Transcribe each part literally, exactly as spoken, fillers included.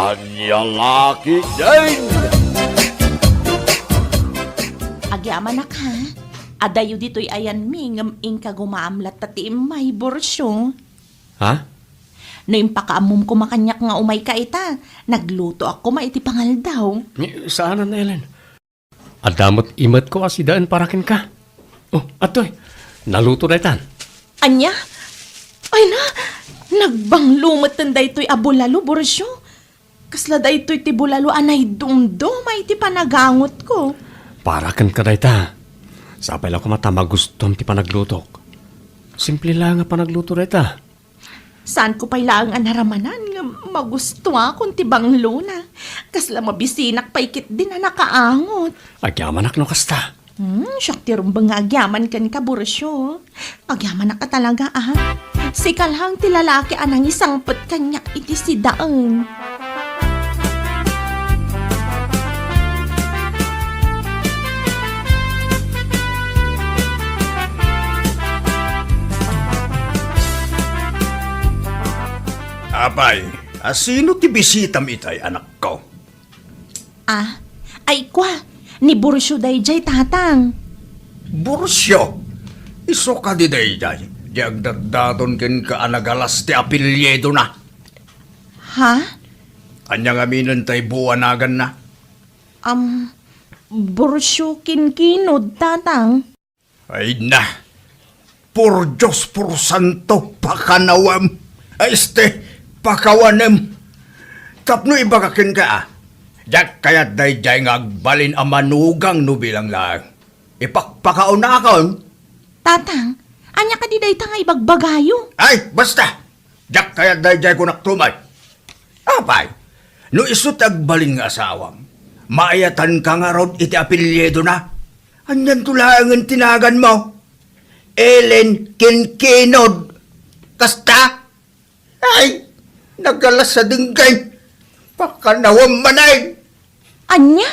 Ania la ketdin? Agyamanak, ha? Adayo ditoy ayanmi ngem inka gumaam latta ti immay, Burcio. Ha? No impakaammom koma kaniak nga umayka ita, naglutoak koma iti pangaldaw. Ni, saanen, Ellen. Adda met imetko a sidaen para kenka. Oh, adtoy. Naluto daytan. Ania? Ay na, nagbanglo metten daytoy a bulalo, Burcio. Kasla daytoy ti bulalo a naidumduma iti panagangotko. Para kenka dayta. Sapay la koma ta magustuam ti panaglutok. Simple la nga panagluto dayta. Saanko pay laeng a naramanan nga magustuakon ti banglona. Kasla mabisinak pay ketdin a nakaangot. Agyamanak no kasta. Hmm, siak ti rumbeng nga agyaman kenka, Burcio. Agyamanak a talaga, ah. Sika laeng ti lalaki a nangisangpet kaniak iti sidaen. Apay, a sino ti bisitam itay, anakko? Ah, ay kua, ni Burcio dayjay, tatang. Burcio? Isu kadi dayjay, di agdatdaton kenka a nagalas ti apelyidona? Ha? Ania ngamin tay buanaganna? Am, Burcio Kinkinod, tatang. Ay na, por Dios, por santo, pakanawem. Ay, este, pakawanem. Tapno ibaga kenka, ah, diak kayat daydiay nga agbalin a manugang no bilang laeng. Ipakpakaunakon. Tatang, ania kadi dayta nga ibagbagayo? Ay, basta! Diak kayat daydiay kunak tumet. Apay, no isu ti agbalin nga asawam, maayatanka ngarud iti apelyidona? Anianto laengen ti naganmo? Ellen Kinkinod. Kasta? Ay, nagalas a denggen. Pakanawem manen. Ania?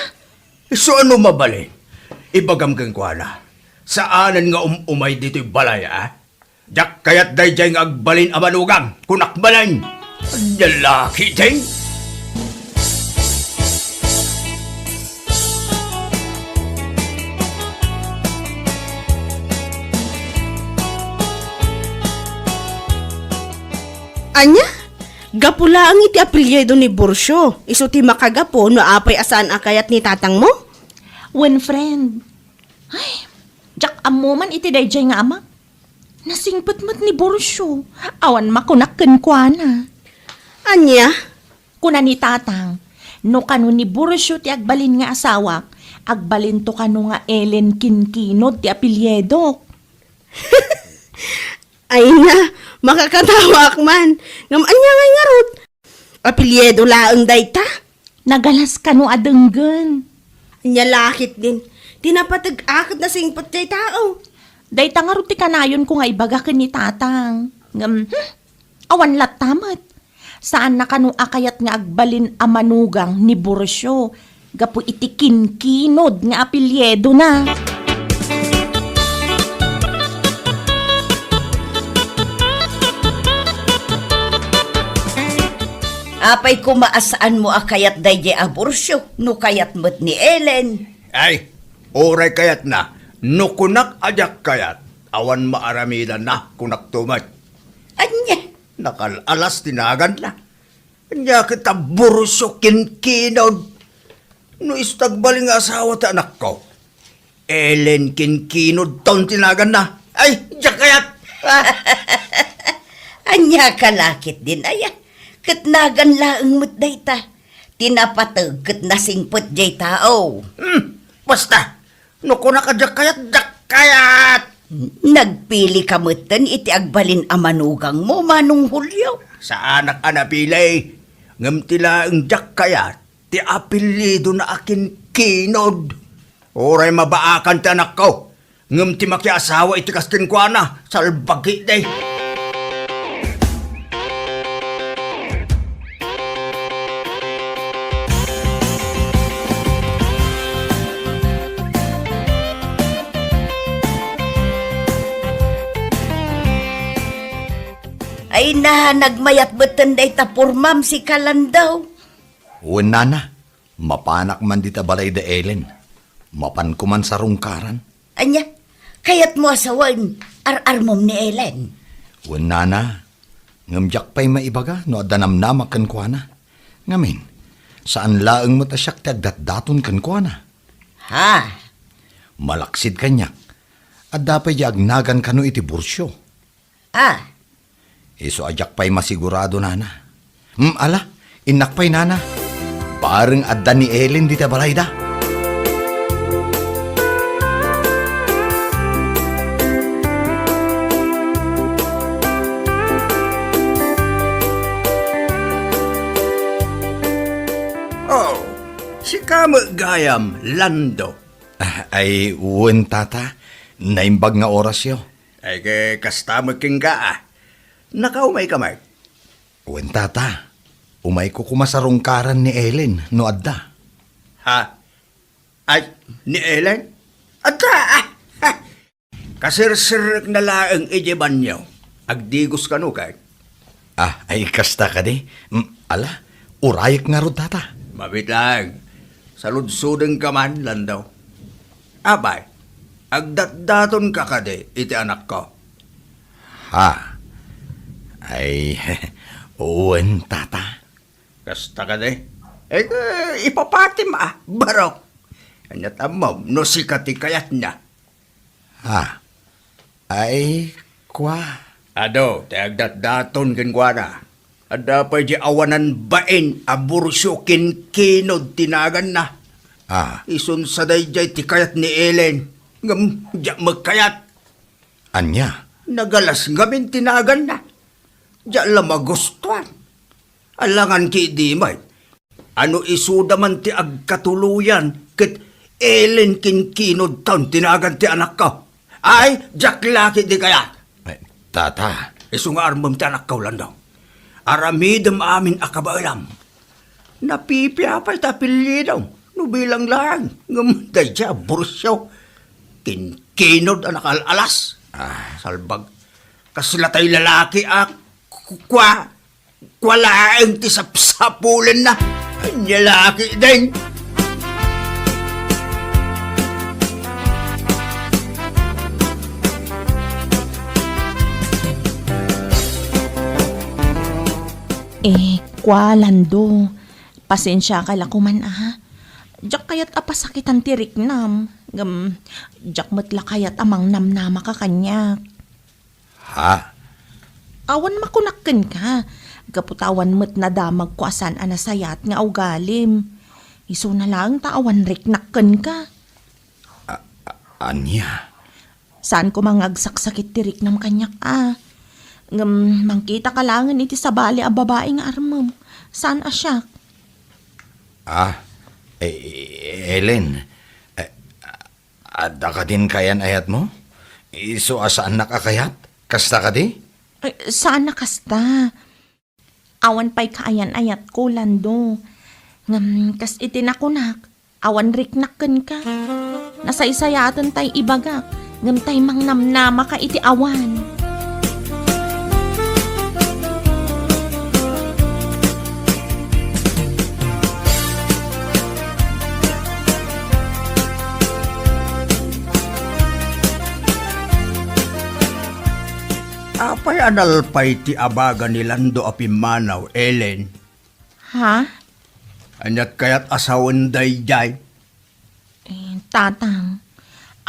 Isu a no mabalin, ibagam kenkuana, saanen nga um-umay ditoy balay, a? Diak kayat daydiay nga agbalin a manugang, kunak manen. Lalaki din. Ania? Gapu laeng iti apelyido ni Burcio, isu ti makagapu no apay a saan a kayat ni tatangmo? Wen, friend. Ay, diak ammo man iti daydiay nga ama. Nasingpet met ni Burcio. Awan makunak kenkuana. Ania? Kuna ni tatang, no kano ni Burcio ti agbalin nga asawak, agbalinto kano nga Ellen Kinkinod ti apelyidok. Ay na, makakatawaak man. Ngem ania ngay ngarud? Apelyido laeng dayta? Nagalas kano a denggen. Ania la ketdin, ti napateg-ak ket nasingpet jay tao. Dayta ngarud ti kanayonko nga ibaga ken ni tatang. Ngem, hmm, awan latta met. Saanna kano a kayat nga agbalin a manugang ni Burcio gapu iti Kinkinod nga apelyidona. Apay koma a saanmo a kayat daydiay a Burcio no kayat met ni Ellen? Ay, uray kayatna, no kunak a diak kayat, awan maaramidanna, kunakto met. Ania? Nakal-alas ti naganna. Ania ket a Burcio Kinkinod? No isu ti agbalin nga asawa ti anakko, Ellen Kinkinodton ti naganna. Ay, diak kayat! Ania ka la ketdin aya? Ket nagan laeng met dayta. Ti napateg ket nasingpet jay tao. Hmm, basta, no kunak a diak kayat, diak kayat! Nagpili ka metten iti agbalin a manugangmo, Manong Julio? Saanak a napili, ngem ti laeng diak kayat, ti apelyidona a Kinkinod. Uray mabaakan ti anakko, ngem ti makiasawa iti kas kenkuana, salbagi day. Ay na, nagmayat metten dayta pormam, sika Landau. Wen, nana, mapanak man dita balay da Ellen. Mapanko man sarungkaran. Ania? Kayatmo a sawen, ar-armem ni Ellen? Wen, nana, ngem diak pay maibaga no adda namnamak kenkuana. Ngamin, saan laeng met a siak ti agdatdaton kenkuana. Ha? Malaksid kaniak, adda pay di agnagan kano iti Burcio. Ah. Isu a diak pay masigurado, nana. Hmm, ala, innak pay, nana. Bareng adda ni Ellen dita balayda. Oh, sika met gayam, Lando. Ah, ay, wen, tata. Naimbag nga orasyo. Ay, ke, kasta met kenka, a. Nakaumayka met? Wen, tata. Umayko koma sarungkaran ni Ellen no adda. Ha? Ay, ni Ellen? Adda, a! Ha! Kaserserrekna laeng idiay banio. Agdigos kano, kay? Ah, ay, kasta kadi? Mm, ala, urayek ngarud, tata. Mabiit laeng. Saludsodenka man, Lando. Apay, agdatdatonka kadi iti anakko? Ha? Ay, wen, tata. Kasta kadi? Eh, eh, ipapatim, a, barok. Ania ti ammom no sika ti kayatna? Ha? Ay, kua. Adu, ti agdatdaton kenkuana. Adda pay di awanan bain a Burcio Kinkinod ti naganna. Ah. Isun sa daydiay ti kayat ni Ellen. Ngem, diak met kayat. Ania? Nagalas ngamin ti naganna. Diak la magustuan. Alangan ki idi met. Ano isuda man ti agkatuloyan ket Ellen Kinkinod taon ti nagan ti anakko? Ay, diak la ketdi kayat. Eh, tata. Isu nga armem ti anakko, Lando. Aramidem amin a kabaelam. Napipia pay ti apelyidom no bilang laeng ngem daydiay a Burcio Kinkinod a nakaal-alas. Ah. Salbag. Kasla tay lalaki a ku-, kua, kua laeng ti sapsapulenna. Ania la ketdin? Eh, kua, Lando, pasensiaka la koman, a. Diak kayat a pasakitan ti riknam. Ngem, diak met la kayat a mangnamnamaka kaniak. Ha? Awan makunak kenka. Gapu ta awan met nadamagko a saan a nasayaat nga ugalim. Isuna laeng ta awan riknak kenka. A-, a-, ania? Saan koma nga agsaksakit ti riknam kaniak, a. Ngem mangkitaka laengen iti sabali a babai nga armem. Saan a siak. Ah, eh, Ellen, eh, adda kadin kaayan-ayatmo? Isu a saannak a kayat? Kasta kadi? Ay, saan a kasta. Awan pay kaayan-ayatko, Lando. Ngem kas iti nakunak, awan riknak kenka. Nasaysayaaten tay ibagak, ngem tay mangnamnamaka iti awan. Apay a nalpay ti abaga ni Lando a pimmanaw, Ellen? Ha? Aniat kayat a sawen daydiay? Eh, Tatang,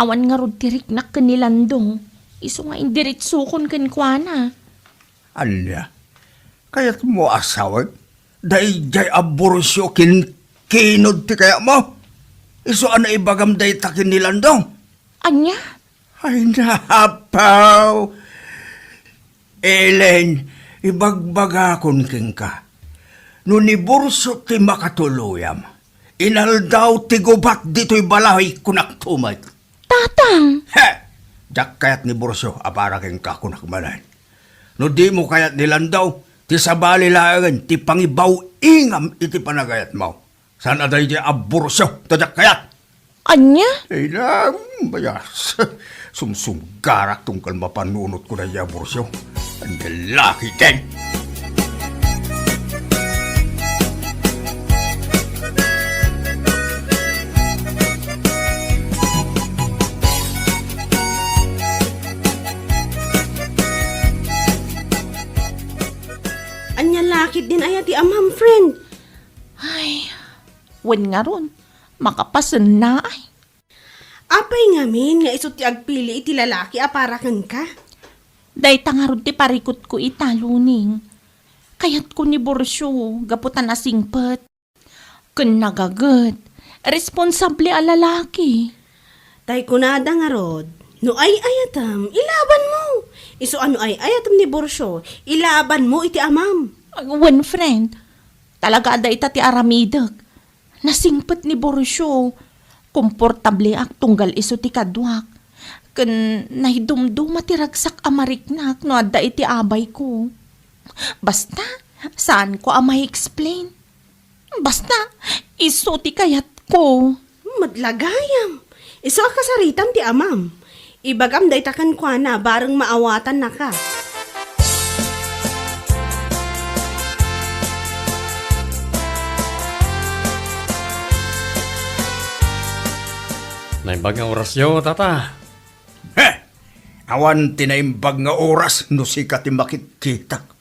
awan ngarud ti riknak ken ni Lando. Isu nga indiritsokon kenkuana. Ania? Kayatmo a sawen? Daydiay a Burcio Kinkinod ti kayatmo? Isu a naibagam dayta ken ni Lando? Ania? Ay, napaw! Ellen, ibagbagakon kenka, no ni Burcio ti makatuluyam, inaldaw ti gubat ditoy balay, kunak to met. Tatang! He! Diak kayat ni Burcio a para kenka, kunak manen. No dimo kayat ni Lando, ti sabali laengen ti pangibaw-ingam iti panagayatmo. Saan a daydiay a Burcio ta diak kayat? Ania? Ay, na, mm, bayas. Sumsumgarak tunggal mapanunot ko daydiay a Burcio. Ania la ketdin? Nalakitdin aya ti amam, friend? Ay, wen ngarud, makapasenna ay. Apay ngamin nga isu ti agpili iti lalaki a para kenka? Dayta ngarud ti parikutko ita, Luning. Kayatko ni Borcio gapu ta nasingpet ken nagaget, responsable a lalaki. Tay kunada ngarud, no ay-ayatem, ilabanmo. Isu a no ay-ayatem ni Borcio, ilabanmo iti amam. Wen, friend, talaga a dayta ti aramidek. Nasingpet ni Borcio. Komportableak tunggal isu ti kaduak. Ken naidumduma ti ragsak a mariknak no adda iti abayko. Basta, saanko a ma-explain. Basta, isu ti kayatko. Met la gayam. Isu a kasaritam ti amam. Ibagam dayta kenkuana bareng maawatannaka. Naimbag nga orasyo, tata. He! Awan ti naimbag nga oras no sika ti makitkitak.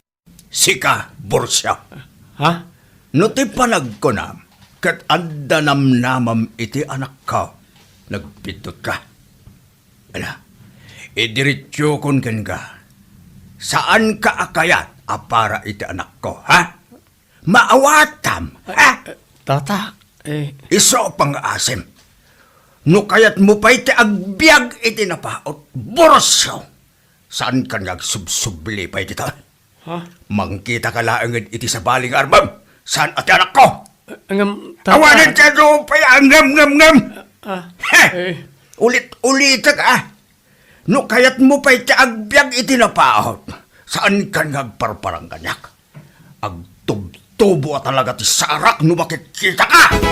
Sika, Borcio. Ha? No ti panagkunam, ket adda namnamam iti anakko, nagpiddotka. Ala, idiretsokon kenka. Saanka a kayat a para iti anakko, ha? Maawatam, ha? Eh, tata, eh. Isu a pangngaasim. No kayatmo pay ti agbiag iti napaut, Borcio, saankan nga agsubsubli pay dita. Ha? Mangkitaka laeng iti sabali nga armem. Saan a ti anakko? Ngem, tata. Awanen ti adu pay a ngem, ngem, ngem. Ah, he! Eh. Ulit-ulitek, ah. No kayatmo pay ti agbiag iti napaut, saankan nga agparparang kaniak. Agtubtubo a talaga ti sarak no makitkitaka!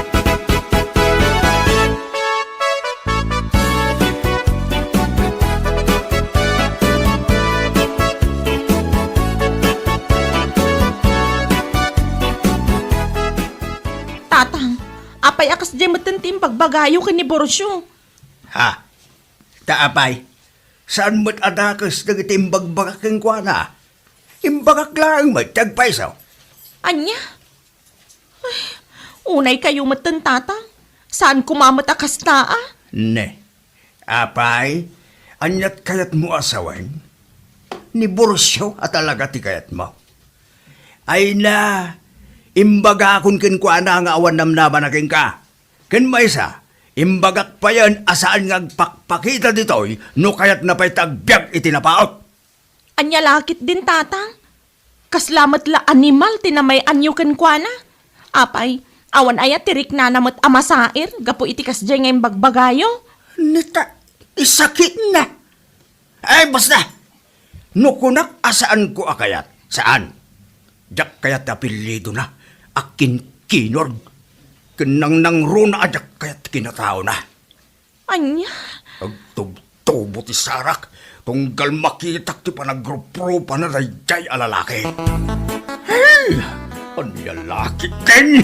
Tatang, apay a kasdiay metten ti imbagbagayo ken ni Borcio? Ha? Ta apay, saan met a dakes dagiti imbagbagak kenkuana? Imbagak laeng met ti agpayso. Ania? Ay, unay kayo metten, Tatang. Saan koma met a kasta, a? Ne. Apay, aniat kayatmo a sawen? Ni Borcio a talaga ti kayatmo. Ay na, imbagakon kenkuana nga awan namnamana kenka. Ken maysa, imbagak payen a saan nga agpakpakita ditoy no kayatna pay ti agbiag iti napaut. Ania la ketdin, Tatang? Kasla met la animal ti namay-anyo kenkuana? Apay, awan aya ti riknana met a masair gapu iti kasdiay nga imbagbagayo? Neta, isakitna. Ay, basta! No kunak a saanko a kayat, saan. Diak kayat ti apellidona a kinkinor. Ken nangnangruna a diak kayat ti kinataona. Ania? Agtubtubo ti sarak, tunggal makitak ti panagrupropana daydiay a lalaki. Hey! Ania la ketdin?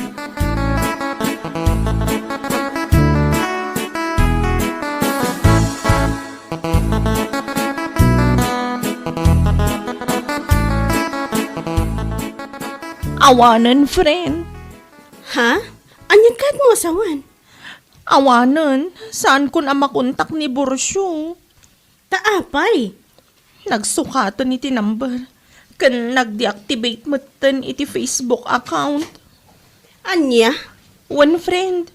Awanen, friend. Ha? Aniat kayatmo a sawen? Awanen, saankon a makontak ni Borcio. Ta apay? Nagsukaten iti number, ken nag-deactivate metten iti Facebook account. Ania? Wen, friend.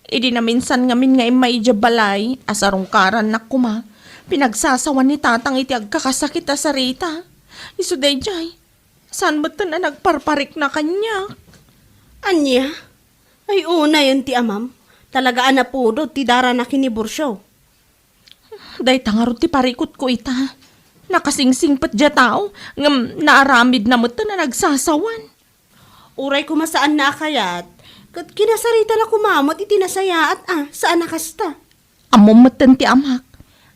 Idi naminsan ngamin nga immay idiay balay a sarungkarannak koma, pinagsasawan ni Tatang iti agkakasakit a sarita. Isu daydiay, saan metten a nagparparikna kaniak. Ania? Ay, unayen ti amam. Talaga a napudot ti darana ken ni Borcio. Dayta ngarud ti parikutko ita. Nakasingsingpet diay tao, ngem naaramidna metten a nagsasawan. Uray koma saanna a kayat, ket kinasaritana koma met iti nasayaat a, saan a kasta. Ammom metten ti amak.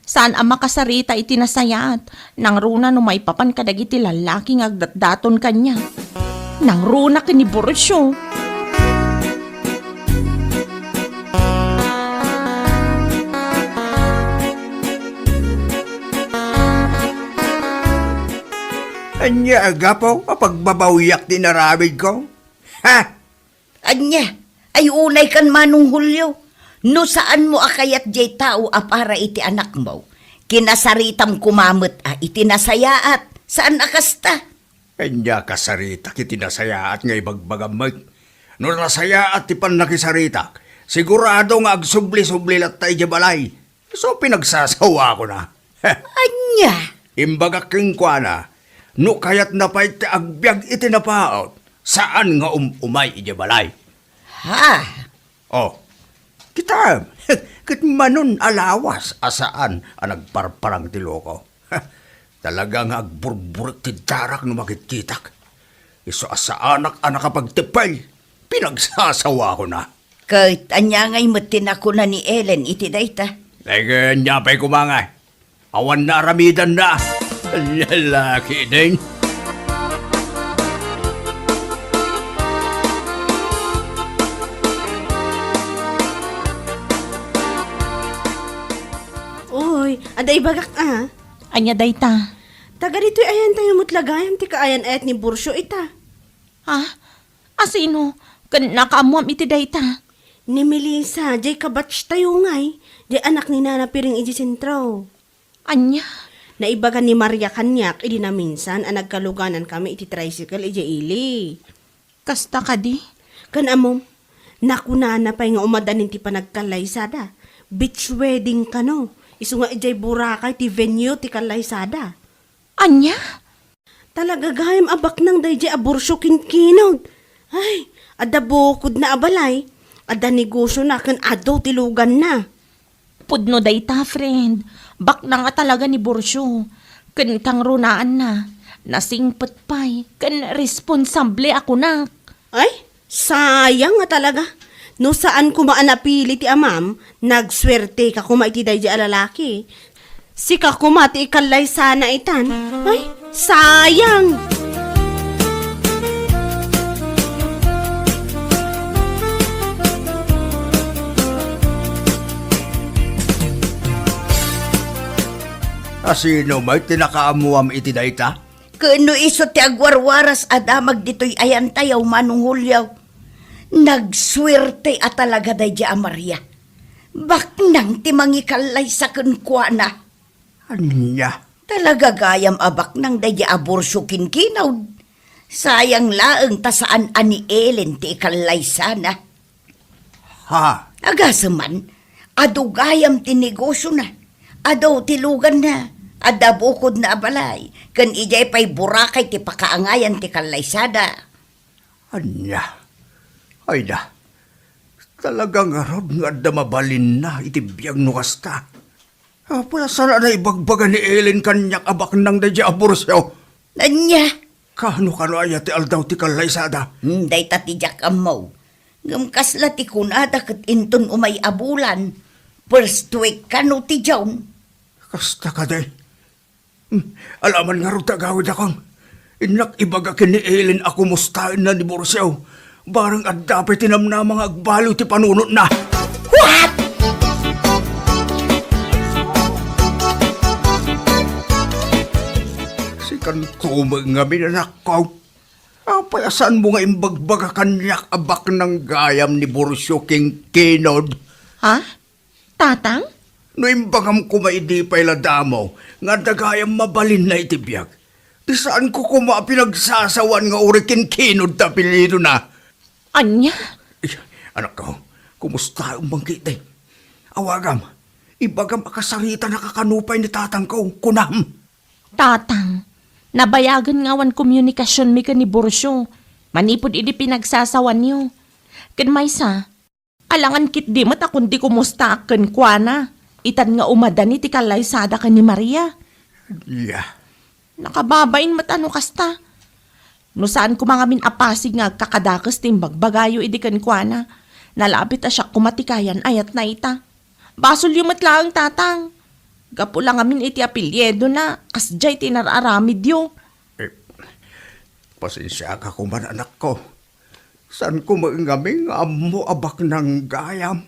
Saan a makasarita iti nasayaat. Nangruna no maipapan kadagiti lallaki nga agdatdaton kaniak. Nangruna ken ni Borcio. Ania, gapu a pagbabawiak ti inaramidko? Ha? Ania? Ay unay kan Manong Julio, no saanmo a kayat jay tao a para iti anakmo, kinasaritam koma met a iti nasayaat, saan a kasta? Ania kasaritak iti nasayaat nga ibagbagam met? No nasayaat ti pannakisaritak, sigurado nga agsubli-subli latta idiay balay. So, pinagsasawakona. Ania? Imbagak kenkuana, no kayatna pay ti agbiag iti napaut, saan nga um-umay idiay balay. Ha? Oh, kitam, ket manon a lawas a saan a nagparparang ti loko. Talaga nga agburburek ti darak no makitkitak. Isu a saanak a nakapagteppel, pinagsasawakona. Ket ania ngay met ti nakuna ni Ellen iti dayta? Ay, ania pay koma nga? Awan naaramidanna. Lalaki din. Uy, adda ibagak a. Ania dayta? Taga ditoy ayantayo met la gayam ti kaayan-ayat ni Burcio ita. Ha? Asino? Ken nakaammoam iti dayta? Ni Melissa, jay kabatchtayo ngay, jay anak ni Nana Piring iti sentro. Ania? Naibaga ni Maria kaniak idi naminsan a nagkaluganankami iti tricycle idiay ili. Kasta kadi? Ken ammom, nakunana pay nga umadanin ti panagkallaysada. Beach wedding kano. Isu nga idiay Boracay ti venue ti kallaysada. Ania? Talaga gayam a baknang daydiay a Burcio ken Kinod. Ay, adda bukodna a balay, adda negosiona ken adu ti luganna. Pudno dayta, friend. Baknang a talaga ni Burcio. Ken kangrunaanna, nasingpet pay, ken responsable a kunak. Ay, sayang nga talaga. No saan koma a napili ti amam, nagsuerteka koma iti daydiay a lalaki. Sika koma ti ikallaysana itan. Ay, sayang! Asino met ti nakaammoam iti dayta? Ken no isu ti agwarwaras a damag ditoy ayantayo, Manong Julio, nagsuerte a talaga daydiay a Maria. Baknang ti mangikallaysa kenkuana. Ania? Talaga gayam a baknang daydiay a Burcio ken Kinod. Sayang laeng ta saan a ni Ellen ti ikallaysana. Ha? Agasem man, adu gayam ti negosiona, adu ti luganna, adda bukodna a balay, ken idiay pay Boracay ti pakaangayan ti kallaysada. Ania? Ayda, talaga ngarud nga adda mabalinna iti biag no kasta. Apay a saan a naibagbaga ni Ellen kaniak a baknang daydiay a Burcio? Ania? Kano, kano aya ti aldaw ti kallaysada? Hmm, dayta ti diak ammo. Ngem kasla ti kunada ket inton umay a bulan, first week kano ti June. Kasta kadi? Hmm, alaman ngarud ti agawidakon. Innak ibaga ken ni Ellen a kumustaenna ni Burcio. Bareng adda pay ti namnama nga agbaliw ti panunotna. What? Sikan koma ngamin, anakko. Apay a saanmo nga imbagbaga kaniak a baknang gayam ni Burcio ken Kinod? Ha? Tatang? No imbagam koma idi pay la damo nga adda gayam mabalinna iti biag, ti saanko koma a pinagsasawan nga uray ken Kinod ti apelyidona. Ania? Ay, anakko, kumustaem man ketdi? Awagam, ibagam a kasaritanaka kano pay ni tatangko, kunam. Tatang, nabayagen nga awan komunikasionmi ken ni Burcio manipud idi pinagsasawanyo. Ken maysa, alangan ketdi met a kundi kumustaak kenkuana, itan nga umadani ti kallaysada ken ni Maria. Ya. Nakababain met a no kasta. No saan koma ngamin a pasig nga agkakadakes ti imbagbagayo idi kenkuana, nalabit a siak koma ti kayan-ayatna ita. Basolyo met laeng, Tatang. Gapu la ngamin iti apelyidona, kasdiay ti inar-aramidyo. Eh, pasensiaka koma, anakko. Saanko met ngamin nga ammo a baknang gayam.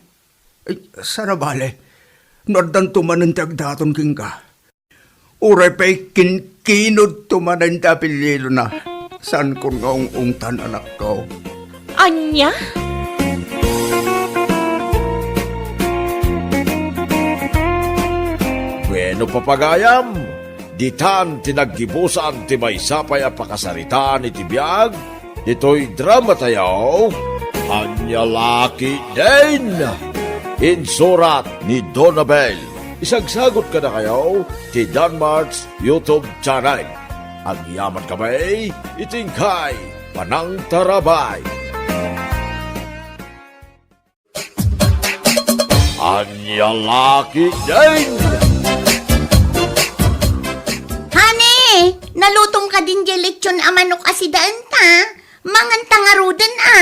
Eh, saan a bale, no addanto manen ti agdaton kenka. Uray pay ken Inudto manen ti apelyidona. Saankon nga ung-ungtan, anakko. Ania? Bueno, papagayam, ditan ti naggibusan ti maysa pay a pakasaritaan iti biag ditoy dramatayo, Ania La Ketdin. Insurat ni Donabel. Isagsagut kadakayo ti Danmart's YouTube channel. Agyaman kami iti inkay panangtarabay. Ania La Ketdin! Honey, nalutom kadin diay lechon a manok a sidaenta? Manganta ngaruden a.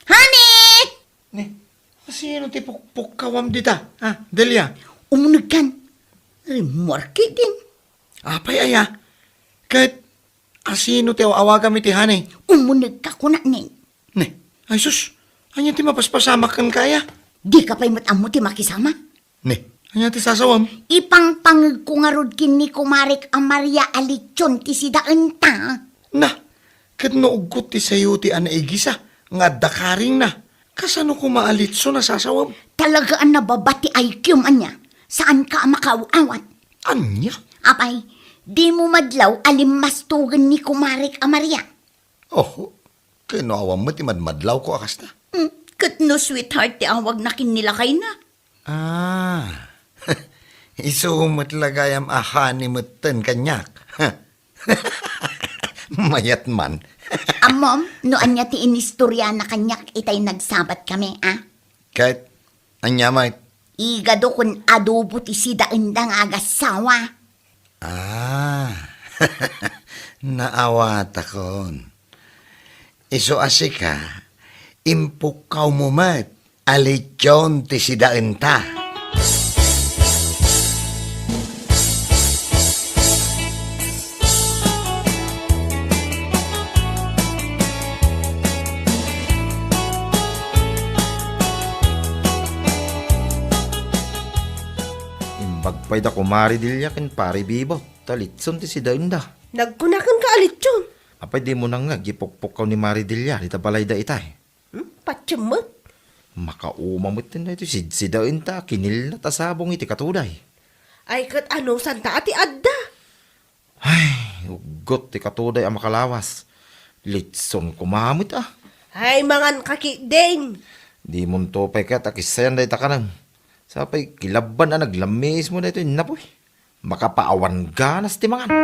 Honey! Ni, asino ti pukpukkawam dita? Ah, Delia? Umunegkan. Rimmuar ketdin. Apay aya? Ket asino ti aw-awagam iti honey? Umunegka, kuna ni. Ne, ay sus, ania ti mapaspasamak kenka aya? Dika pay met ammo ti makisama. Ne, ania ti sasawam? Ipangpangegko ngarud ken ni kumarek a Maria a lechon ti sidaenta. Na, ket no uggot ti sayo ti a naigisa nga adda karingna, kasano koma a lechon a sasawam? Talaga a nababa ti I Q-m, ania? Saanka a makaaw-awat. Ania? Apay, dimo madlaw a limmastogen ni kumarek a Maria? Oho, ken no awan met ti madmadlawko a kasta. Hmm, ket no sweetheart ti awagna ken ni lakayna? Ah, isu met la gayam a honey metten kaniak. Mayat man. Ammom, no ania ti inistoriana kaniak itay nagsabat kami, a? Ket ania met? Igado ken adobo ti sidaenda nga agassawa. Ah, naawatakon. Isu a sika, impukkawmo met a lechon ti sidaenta. Imbag pay da Kumare Delia ken Pare Bibot ta lechon ti sidaenda. Nagkuna kenka a lechon. Apay, dimo nangngeg ti pukpukkaw ni Mare Delia dita balayda itay? Hmm? Patiem met. Makauma met daytoy sidsidaenta a kinillat a sabong iti katuday. Ay, ket anusanta a ti adda? Ay, uggot ti katuday a makalawas. Lechon koma met a. Ay, manganka ketdin. Dimonto pay ket a kissayan dayta kanem. Sapay kilabban a naglammiismo daytoy innapoy. Makapaawan ganas ti mangan.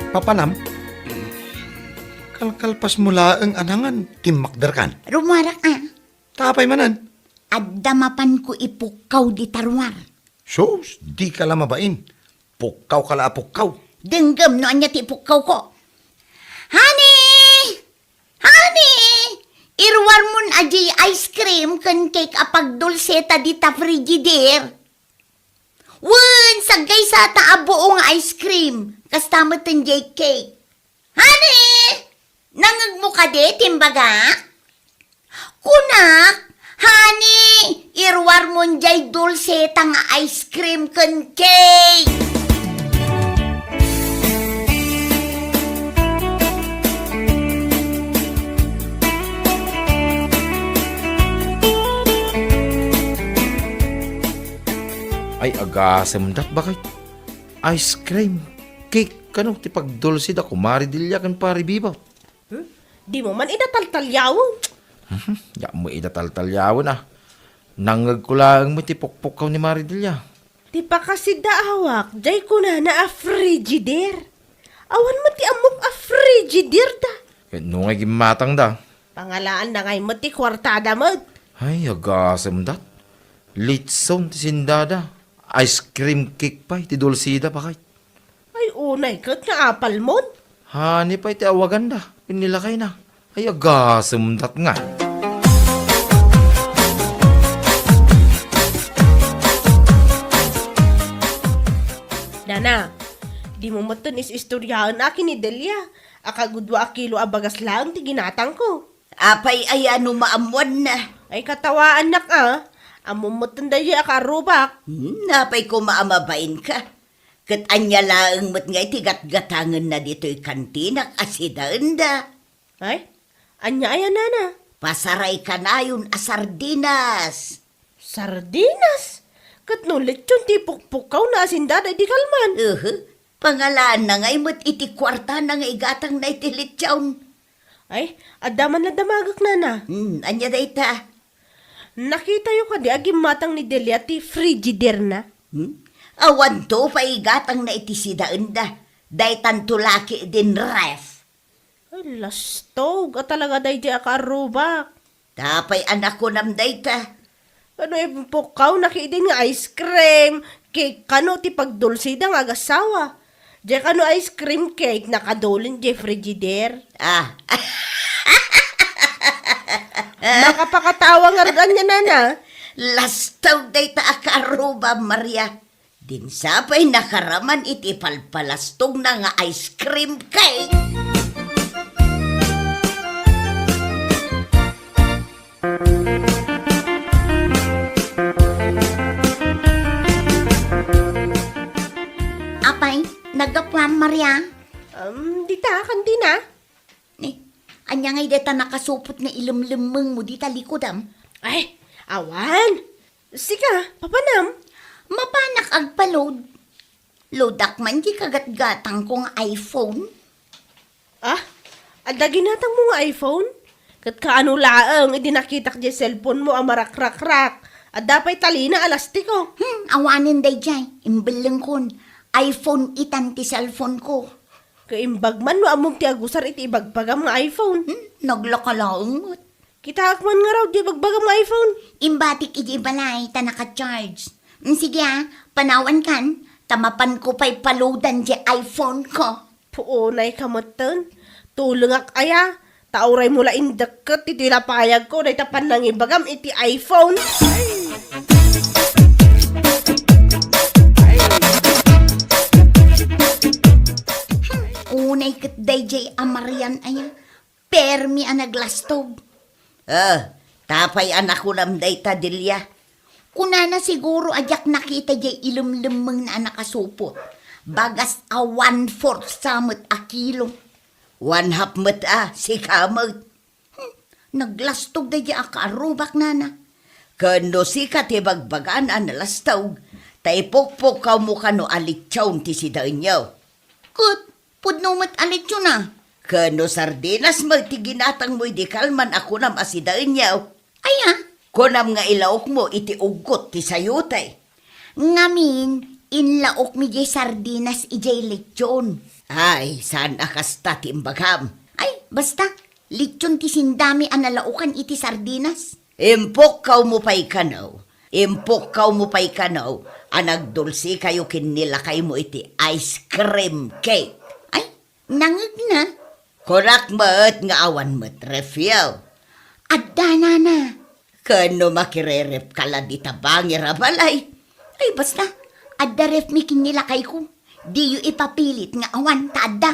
Papanam, kalkalpasmo laeng a nangan, timmakderkan. Rummuarak a. Ta apay manen? Adda mapanko ipukkaw dita ruar. Sus, dika la mabain. Pukkawka la a pukkaw. Denggem no ania ti ipukkawko. Honey! Honey! Iruarmon a diay ice cream ken cake a pagdulseta dita frigider. Wen, saggaysata a buo nga ice cream. Kasta met diay cake. Honey! Nangngegmo kadi ti imbagak? Kunak, honey, iruarmon diay dulseta nga ice cream ken cake. Ay, agasem dat, bakit? Ice cream, cake, kano ti pagdulsi da Kumare Delia ken Pare Bibot? Hmm? Dimo man ida taltaliawen. Hmm, diak mo ida taltaliawen, a. Nangngegko laeng met ti pukpukkaw ni Mare Delia. Ti pakasidaawak, diay kunana a frigider. Awan met ti ammok a frigider da. Ket no nga gimmatang da? Pangalaanda ngay met ti kuartada met. Ay, agasem dat. Litson ti sindada. Ice cream cake pay ti dulsida, bakit? Ay, unay ket nga apalmon. Honey pay ti awaganda ken ni lakayna. Ay, agasem dat nga. Nana, Dimo metten is-istoryaen a ken ni Delia a kagudua a kilo a bagas laeng ti ginatangko. Apay aya no maammoanna? Ay, katawaannak a. Ammom metten daydiay a kaarrubak. Hmm, apay koma a mabainka? Ket ania laeng met ngay ti gatgatangenna ditoy kantinak a sidaenda? Ay, ania aya, nana? Pasaray kanayon a sardinas. Sardinas? Ket no lechon ti ipukpukkawna a sindada idi kalman? Uhu. Pangalaanna ngay met iti kuartana nga igatangna iti lechon. Ay, adda man la damagek, nana. Hmm, ania dayta? Nakitayo kadi a gimmatang ni Delia ti Frigidaire-na? Hmm? Awanto pay igatangna iti sidaenda. Daytanto la ketdin ref. Ay, lastog a talaga daydiay a kaarrubak. Apay a nakunam dayta? Kano impukkawna ketdin nga ice cream, cake, kano ti pagdulsida nga agasawa? Diay kano ice cream cake, nakadulin diay Frigidaire. Ah. Makapakatawa ngarud ania, nana? Lastog dayta a kaarrubak, Maria. Dinak pay nakaraman iti palpalastogna nga ice cream cake. Apay, naggapuam, Maria? Um, dita, kantina. Ni, ania ngay dayta nakasupot nga ilemlemmengmo dita likodam? Ay, awan. Sika, papanam? Mapanak agpa-load. Loadak man ti kagatgatangko nga iPhone. Ah, adda ginatangmo nga iPhone? Ket kaano laeng idi nakitak diay cellphone-mo a marakrakrak? Adda pay talina a lastiko. Hmm, awanen daydiay. Imbellengkon. iPhone itan ti cellphone-ko. Kaimbag man no ammom ti agusar iti ibagbagam nga iPhone. Hmm, naglaka laeng met. Kitaek man ngarud diay ibagbagam nga iPhone. Imbatik idiay balay ta naka-charge. Mm, sige a, panawankan, ta mapanko pay pa-loadan diay iPhone-ko. Puonay ka metten. Tulengak aya, ta uraymo la indekket iti lapayagko dayta pannangibagam iti iPhone. Hmm, unay ket daydiay a Marian aya. Permi a naglastog. Ah, apay a nakunam dayta, Delia? Kunana siguro a diak nakita diay ilemlemmengna a nakasupot. Bagas a one-fourth sa met a kilo. One-half met a, sika met. Hmm, naglastog daydiay a kaarrubak, nana. Ken no sika ti bagbagana a nalastog, ta ipukpukkawmo kano a lechon ti sidaenyo. Ket pudno met a lechon a. Ken no sardinas met ti ginatangmo idi kalman a kunam a sidaenyo. Aya? Kunam nga ilaokmo iti uggot ti sayote. Ngamin, inlaokmi diay sardinas idiay lechon. Ay, saan a kasta ti imbagam? Ay, basta, lechon ti sindami a nalaokan iti sardinas. Impukkawmo pay kano, impukkawmo pay kano a nagdulsikayo ken ni lakaymo iti ice cream cake. Ay, nangegna. Kunak met nga awan met refyo. Adda, nana. Ken no makirerefka la dita bangir a balay. Ay, basta, adda refmi ken ni lakayko. Diyo ipapilit nga awan ta adda.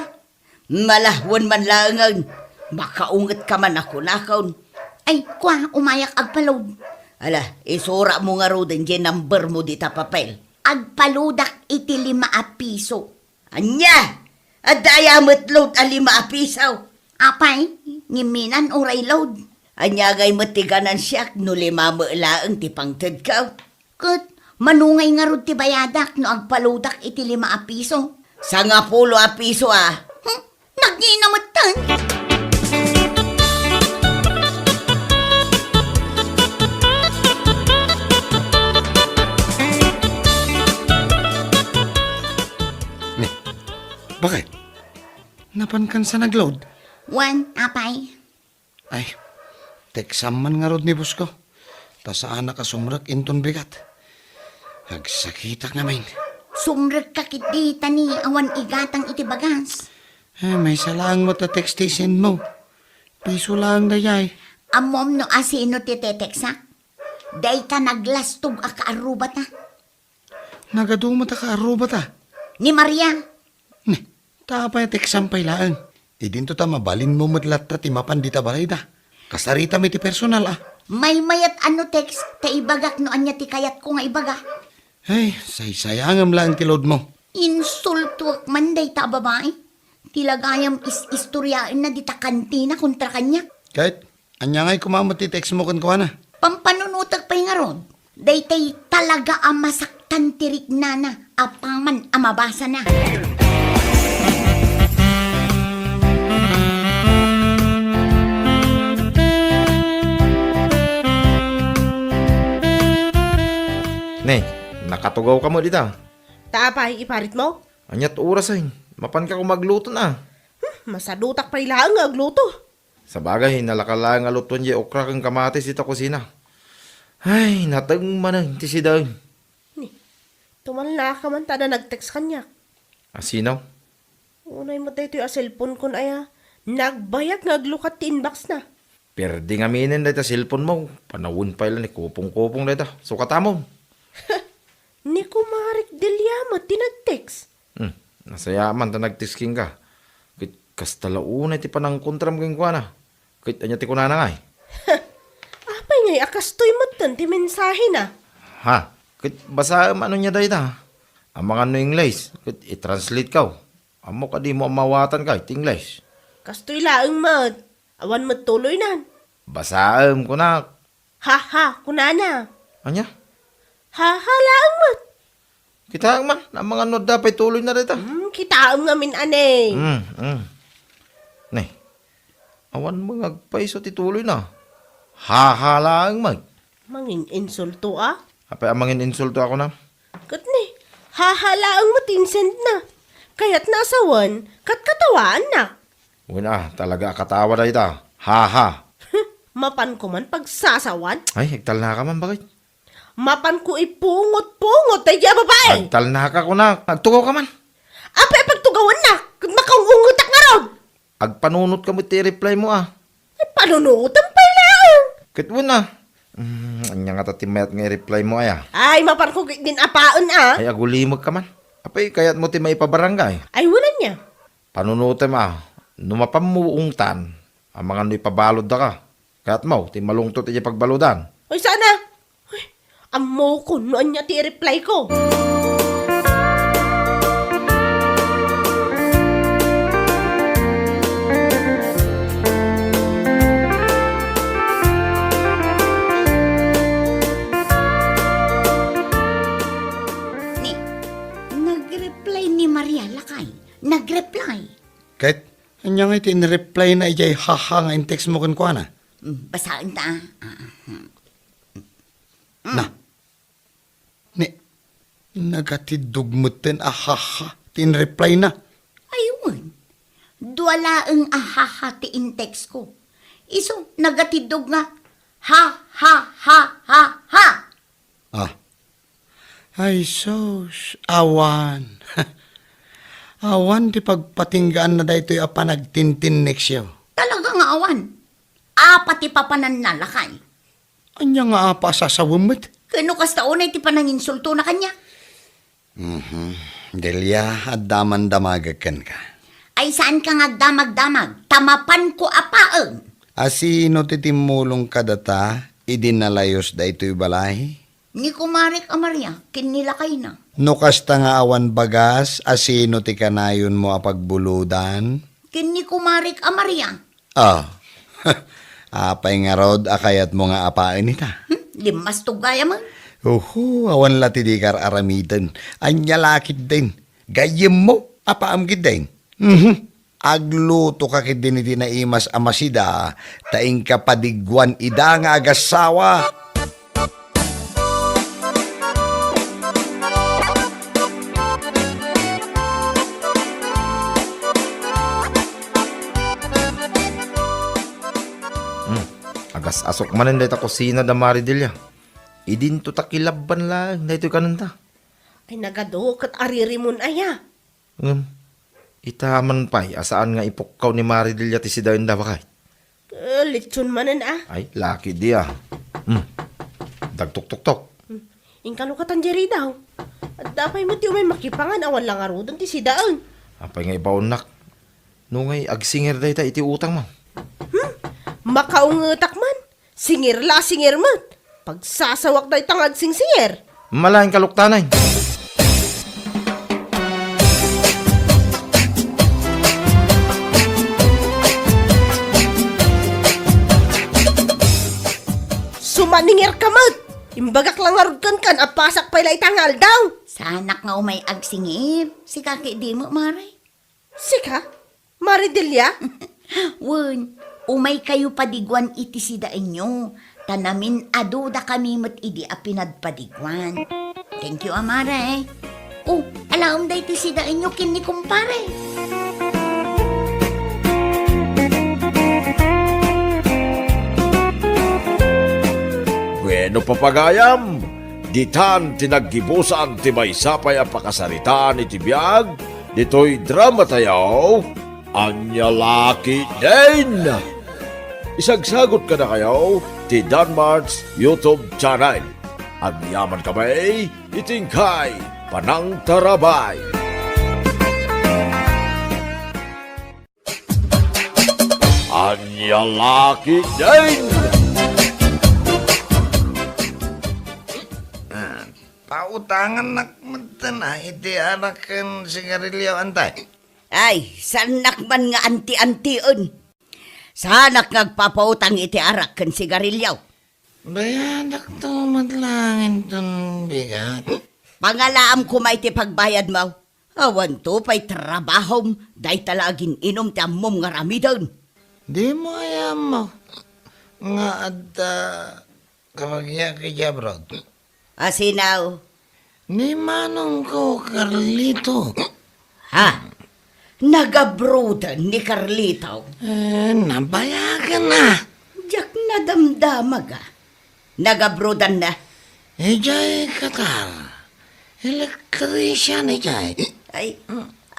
Malahuen man laengen, makaungetka man a kunakon. Ay, kua, umayak agpa-load. Ala, isuratmo ngaruden diay numbermo dita papel. Agpa-loadak iti lima a piso. Ania? Adda aya met load a lima a piso? Apay, ngimminan uray load. Ania ngay met ti ganansiak no lima met laeng ti pangtedko? Ket mano ngay ngarud ti bayadak no agpa-loadak iti lima a piso? Sangapulo a piso a. Hmm? Nagngina metten? Ni, bakit? Napankan sa nag-load? Wen, apay. Ay, teksam man ngarud ni boss ko. Ta saanak a sumrek inton bigat. Agsakitak ngamin. Sumrekka ketdi ta ni awan igatang iti bagas. Eh, maysa laeng met a text ti isend mo. Piso laeng dayay. Ammom no asino ti teteksak? Dayta naglastog a kaarrubata. Nagadu met a kaarrubata. Ni Maria. Ta apay a teksam pay laeng? Idinto ta mabalinmo met latta ti mapan dita balayda. Kasarita mi ti personal, a. Maymayat a no text, ta ibagak no ania ti kayatko nga ibaga. Ay, saysayangem laeng ti load mo. Insultuak man dayta a babai. Ti lagayam is-istoriaenna dita kantina kontra kaniak. Ket, ania ngay koma met ti text mo kenkuana? Pampanunotek pay ngarud. Daytay talaga a masaktan ti riknana apaman a mabasana. Ne, nakatugawka met dita. Ta apay, iparitmo? Aniat orasen? Mapanka koma agluto na. Hmm, masadutak pay laeng nga agluto. Sabagay, nalaka laeng a lutoen diay okra ken kamatis ita kusina. Ay, nateng manen ti sidaen. Ni, tumalnaka man ta adda nag-text kaniak. A sino? Unay met daytoy a cellphone kon aya. Nagbayag nga aglukat ti inbox na. Perdi ngaminen dayta cellphone mo. Panawen pay la ni kupong-kupong dayta. Sukatamon. Ni Kumarik Delia met ti nag-text. Hmm, nasayaat man ta nag-text kenka. Ket kasta la unay ti panangkontram kenkuana. Ket ania ti kunana ngay? Apay ngay a kastoy metten ti mensahena? Ha? Ket basaem ano nia dayta? Amangan no English, ket i-translate kaw. Ammok a dimo a maawatan kay ti English. Kastoy laeng met. Awan met tuloynan. Basaem, kunak. Ha, ha, kunana. Ania? Ha, ha, laeng met. Kitaem man, amangan no adda pay tuloyna dayta. Hmm, kitaem ngamin, ane. Hmm, hmm. Ne. Awan met nga agpayso ti tuloyna. Ha, ha, laeng met. Mangin-insulto, a? Apay a mangin-insulto a kunam? Ket ne, ha, ha, laeng met ti insendna. Kayatna a sawen, ket katawaanna. Wen a, talaga a katawa dayta. Ha, ha. Mapanko man pagsasawan? Ay, agtalnaka man, bakit? Mapanko ipungot-pungot daydiay a babai. Agtalnaka, kunak. Agtugawka man. Apay a pagtugawannak? Ket makaung-ungetak ngarud. Agpanunotka met ti i-reply mo, a. Ay, panunotem pay laeng. Ket wen a. Hmm, ania ngata ti mayat nga i-reply mo, aya? Ay, mapanko ketdin apaen, a. Ay, agulimekka man. Apay, kayatmo ti maipabarangay? Ay, wen ania. Panunotem, a. No mapanmo ungtan, amangan no ipabaludda ka. Kayatmo ti malungtot idiay pagbaludan? Ay, saan a? Ay, ammokon no ania ti i-reply ko. Ni, nag-reply ni Maria, lakay. Nag-reply. Ket, ania ngay ti in-reply na idiay haha nga in-text mo kenkuana? Mm, basaen ta. Ah, ah, hmm. Na. Ni, nagatiddog metten a haha ti in-reply na. Ay, wen. Dua laeng a haha ti in-text ko. Isu, nagatiddog nga ha, ha, ha, ha, ha. Ah. Ay, sus, awan. Awan ti pagpatinggaanna daytoy a panagtintinneksyo. Talaga nga awan. Apa ti papananna, lakay? Ania nga apa a sasawem met? Ken no kasta unay ti pananginsultona kaniak? Mhm. Delia, adda man damagek kenka. Ay, saanka nga agdamagdamag, ta mapanko a paen. A sino ti timmulong kadata idi nalayos daytoy balay? Ni kumarek a Maria ken ni lakayna. No kasta nga awan bagas, a sino ti kanayonmo a pagbuludan? Ken ni kumarek a Maria. Ah, apay ngarud a kayatmo nga apaen ita? Hmm, limmastog gayam. Uhu, awan la ti dika ar-aramiden. Ania la ketdin? Gayyemmo, apaam ketdin. Mhm. Agluto ka ketdin iti naimas a masida, ta inka padigguan ida nga agassawa. Hmm. Agas-asok manen dayta kusina da Maridelia. Idinto ta kilabban laeng daytoy kanenta. Ay, nagadu ket aririmon aya. Ngem, ita man pay a saan nga ipukkaw ni Maridelia ti sidaenda, bakay? Eh, litson manen, a. Ay, laki di, a. Hmm. Dagtuktuktok. Hmm. Inkalukatan di ridaw. Adda pay met ti umay makipangan, awan la ngaruden ti sidaen. Apay nga ibaonnak? No ngay agsinger dayta iti utang, ma'am. Hmm? Makaungetak man. Singer la, singer met. Pagsasawak dayta nga agsingsinger. Malain kaluktanan. Sumaningerka met. Imbagak la ngarud kenka, apasak pay la ita nga aldaw. Saanak nga umay agsingir. Sika ket dimo, Mare. Sika? Mare Delia? Wen, umaykayo padiguan iti sidaenyo, ta namin-adudakami met idi a pinadpadiguan. Thank you, a Mare. Oh, alaem daytoy sidaenyo ken ni kumpare. Bueno, papagayam, ditan ti naggibusan ti maysa pay a pakasaritaan iti biag ditoy dramatayo, Ania La Ketdin. Isagsagot kadakayo ti Danmart's YouTube channel. Agyamankami iti inkay panangtarabay. Ania La Ketdin. Ah, pautangannak metten a iti arak ken sigarilio, antay. Ay, saannak man nga anti-antien. Saanak nga agpapautang iti arak ken sigarilio. Bayadakto met laeng inton bigat. Pangalaam koma iti pagbayadmo. Awanto pay trabahom, dayta la agin-inum ti ammom nga aramiden. Dimo aya ammo nga adda kabagiak idiay abroad? Asino? Ni manongko, Carlito. Ha? Nagabroaden ni Carlito? Eh, nabayagen a. Diak nadamdama, ga. Nagabroaden na? Idiay Qatar. Electrician idiay. Ay,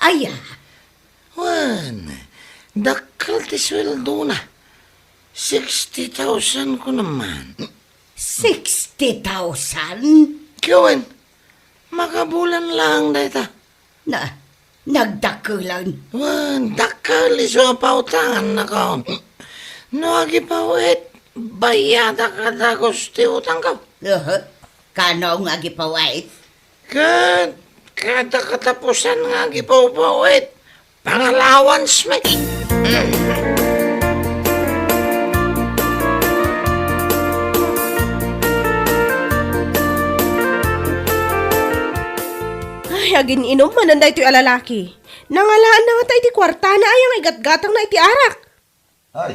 aya? Wen, dakkel ti sueldona. Sixty thousand kuno man. Sixty thousand? Ket wen, makabulan laeng dayta. Na, nagdakkelen. Wen, dakkel isu a pautangannakon. No agipaw-it, bayadak a dagus ti utangko. Aha. Kano nga agipaw-it? Ket kada katapusan nga agipaw-it, pangalawansmi. Ay, agin-inum manen daytoy a lalaki. Nangalaanna ngata iti kuartana aya nga igatgatangna iti arak. Ay,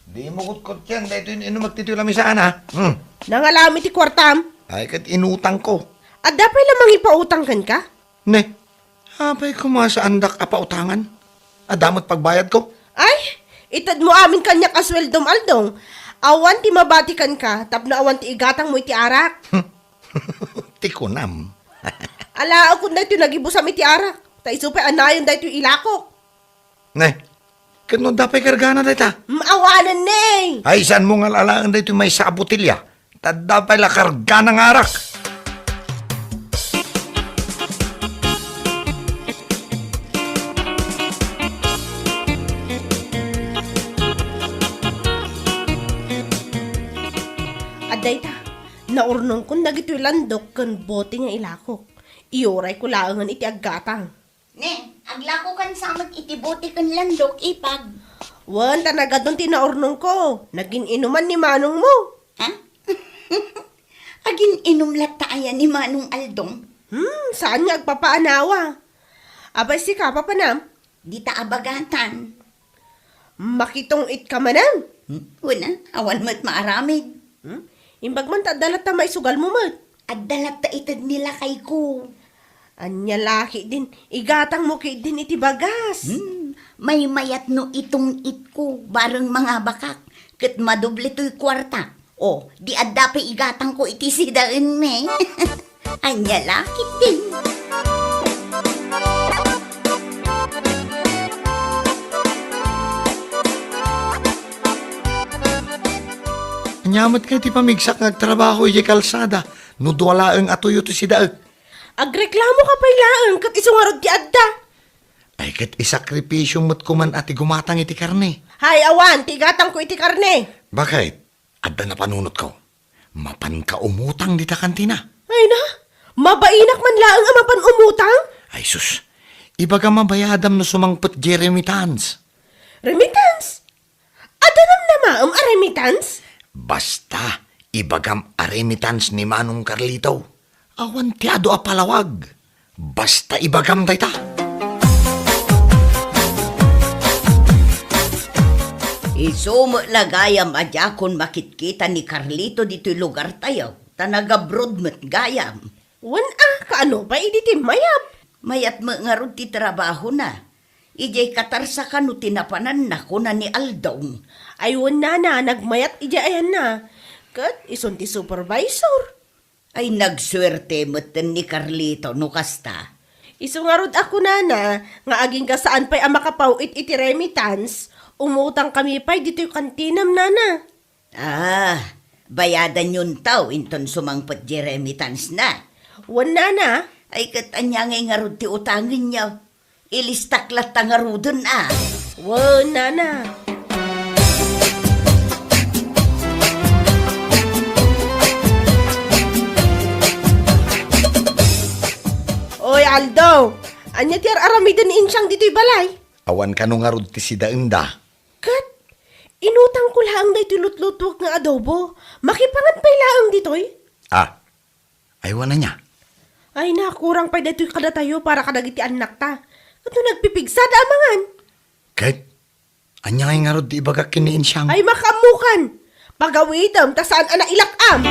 dimo kutkotken daytoy inumek ditoy lamisaan, a. Hmm. Nangalaam iti kuartam? Ay, ket inutangko. Adda pay la mangipautang kenka? Ne, apay koma saandak a pautangan? Adda met pagbayadko? Ay, itedmo amin kaniak a sueldom, Aldong. Awan ti mabati kenka tapno awan ti igatangmo iti arak. Ti kunam. Alaekon daytoy nagibusam iti arak, ta isu pay a nayon daytoy ilakok. Ne, ket no adda pay kargana dayta? Mm, awanen ne. Ay, saanmo nga al-alaen daytoy maysa a botelya? Ta adda pay la kargana nga arak. Adda ita, naurnongkon dagitoy landok ken bote nga ilakok. Iyurayko laengen iti aggatang. Ne, aglakokan sa met iti bote ken landok, ipag. Wen, ta nagadun ti naurnongko. Nagin-inuman ni manongmo. Ha? Agin-inum latta aya ni Manong Aldong? Hmm, saan nga agpapaanawa. Apay sika, papanam? Dita a bagatan. Makitong-itka manen? Hmm? Wen a, awan met maaramid. Hmm? Imbag man ta adda latta maisugalmo met. Adda latta ited ni lakayko. Ania la ketdin, igatangmo ketdin iti bagas. Hmm, maymayat no itong-itko, bareng mangabakak, ket madoble toy kuartak. O, di adda pay igatangko iti sidaenmi. Ania la ketdin. Ania met kay ti pamigsak nga agtrabaho idiay kalsada no dua laeng a tuyo ti sidaek? Agreklamoka pay laeng ket isu ngarud ti adda. Ay, ket isakripisyo met koman a ti gumatang iti karne. Hay, awan, ti igatangko iti karne. Bakit? Adda napanunotko. Mapanka umutang dita kantina. Ay na, mabainak man laeng a mapan umutang? Ay sus, ibagam a bayadam no sumangpet diay remittance. Remittance? Adda namnamaem a remittance? Basta, ibagam a remittance ni Manong Carlito. Awan ti adu a palawag. Basta ibagam dayta. Isu met la gayam a diakon makitkita ni Carlito ditoy lugartayo, ta nagabroad met gayam. Wen a, kaano pay idi ti mayat? Mayat met ngarud ti trabahona. Idiay Qatar sa kano ti napananna, kuna ni Aldaw. Ay wen nana, nagmayat idiay ayanna. Ket isun ti supervisor. Ay, nagsuerte metten ni Carlito no kasta. Isu ngarud a kunana nga agingga saan pay a makapaw-it iti remittance, umutang kami pay ditoy kantinam, nana. Ah, bayadanyon taw inton sumangpet diay remittance na. Wen, nana. Ay, ket ania ngay ngarud ti utangenyo? Ilistak latta ngaruden a. Wen, nana. Oy, Aldo! Ania ti ar-aramiden ni Insiang ditoy balay? Awan kano ngarud ti sidaenda. Ket, inutangko laeng daytoy lutlutuek nga adobo. Makipangan pay laeng ditoy? Ah, ay, wen ania? Ay, nakurang pay daytoy kadatayo para kadagiti annakta. Ket no nagpipigsa, da a mangan. Ket, ania ngay ngarud ti ibagak ken ni Insiang? Ay, makaammokan! Pagawitem ta saan a nailak-am!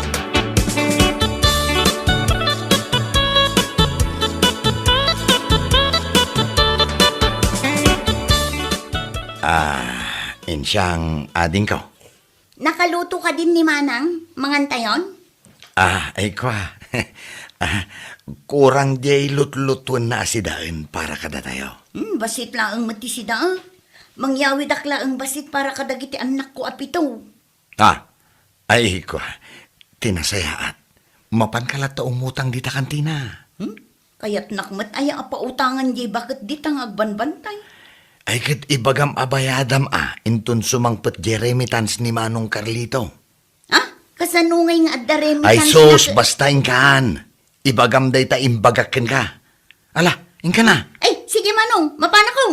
Ah, Insiang, adingko. Nakaluto kadin ni Manang, mangantayon? Ah, ay kwa. Ah, kurang diay lutlutuenna a sidaen para kadatayo. Hmm, bassit laeng met ti sida, ah. Mangyawidak laeng bassit para kadagiti annakko a pito. Ah, ay kwa. Ti nasayaat. Mapanka latta umutang dita kantina. Hmm? Kayatnak met aya a pautangan diay baket dita nga agbanbantay? Ay, ket ibagam a bayadam a inton sumangpet diay remittance ni Manong Carlito. Ah, kasano ngay nga adda remittance? Ay sus, na basta inkan. Ibagam dayta imbagak kenka. Ala, inkan a. Ay, sige, Manong, mapanakon.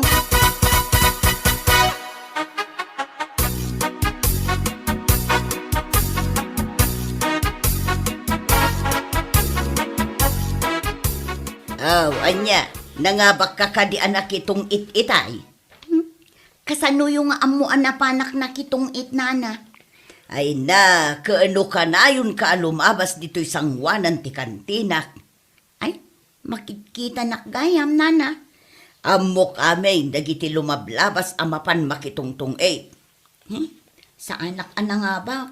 Aw, ania, nangabakka kadi a nakitong-it itay? Hmm? Kasanoyo nga ammo a napanak nakitong-it, nana? Ay na, kaano kanayonka a lumabas ditoy sangoanan ti kantinak? Ay, makitkitanak gayam, nana. Ammok amin dagiti lumablabas a mapan makitungtong-it. Hmm? Saanak a nangabak.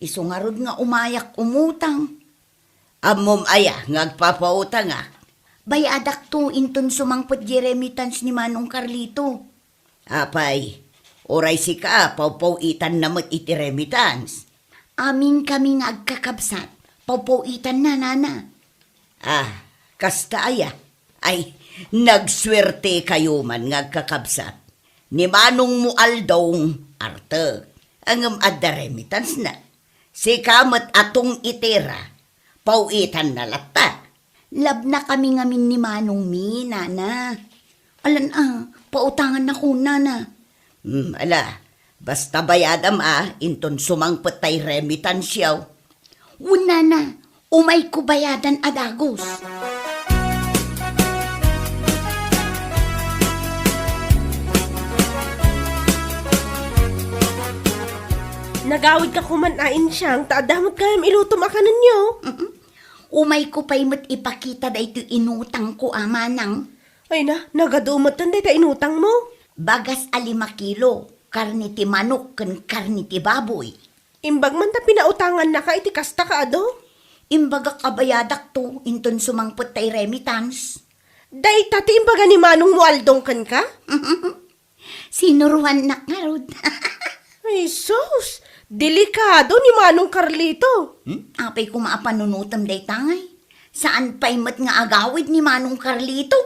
Isu ngarud nga umayak umutang. Ammom aya nga agpapautangak? Bayadakto inton sumangpet diay remittance ni Manong Carlito. Apay, uray sika, pawpaw-itanna met iti remittance. Amin kami nga agkakabsat, pawpaw-itanna, nana. Ah, kasta aya? Ay, nagsuertekayo man nga agkakabsat. Ni manongmo Aldong, artek, ngem adda remittance na. Sika met a tong-itera, paw-itanna latta. Labnakami ngamin ni manongmi, nana. Alan a, pautangannakon, nana. Hmm, ala, basta bayadam a, inton sumangpet tay remittance-yo. Wen, nana, umayko bayadan a dagus. Nagawidka koman a, Insiang, ta adda met gayam ilutom a kanenyo. Mm-mm. Umayko pay met ipakita daytoy inutangko a manang. Ay na, nagadu metten dayta inutangmo. Bagas a lima kilo, karne ti manok ken karne ti baboy. Imbag man ta pinautangannaka iti kasta, kaadu? Imbagak a bayadakto inton sumangpet tay remittance. Dayta ti imbaga ni manongmo Aldong kenka? Sinuroannak ngarud. Ay, sus! Delikado ni Manong Carlito. Hmm? Apay koma a panunotem dayta ngay? Saan pay met nga agawid ni Manong Carlito?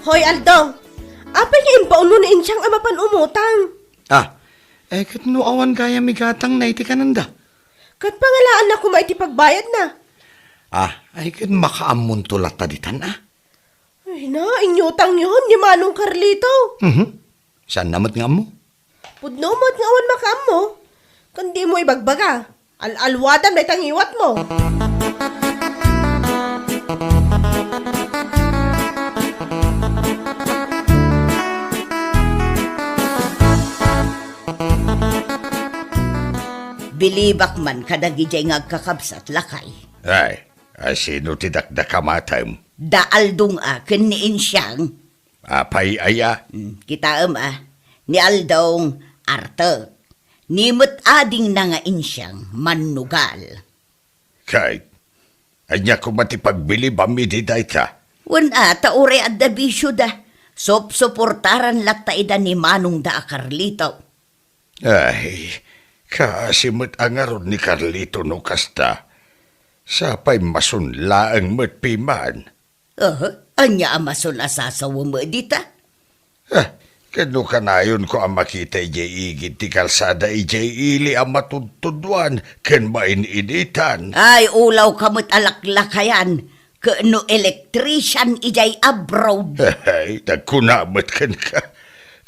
Hoy, Aldo! Apay nga imbaonmo ni Insiang a mapan umutang? Ah, eh, ket no awan gayam igatangna iti kanenda? Ket pangalaanna koma iti pagbayadna. Ah, ay ket makaammonto latta ditan, ah. Ay na, inyutangyon ni Manong Carlito. Mhm. Saanna met nga ammo? Pudno met nga awan makaammo. Ken dimo ibagbaga. Al-alwadam dayta ngiwatmo. Bilibak man kadagidiay nga agkakabsat, lakay. Ay, asino ti dakdakamatem? Da Aldong a ken ni Insiang. Apay aya? Hmm, kitaem a, ni Aldong, artek. Ni met adingna nga Insiang, mannugal. Kay, ania koma ti pagbilibam idi dayta? Wen a, ta uray adda bisioda. Supsuportaran latta ida ni manongda a Carlito. Ay, kaasi met a ngarud ni Carlito no kasta. Sapay masun laeng met piman. Aha, ania a masun a sasawem dita? Ah, ket no kanayonko a makita idiay igid ti kalsada idiay ili a matudtuduan ken main-initan. Ay, ulawka met a laklakayan, ket no electrician idiay abroad. Ay, nagkuna met kenka.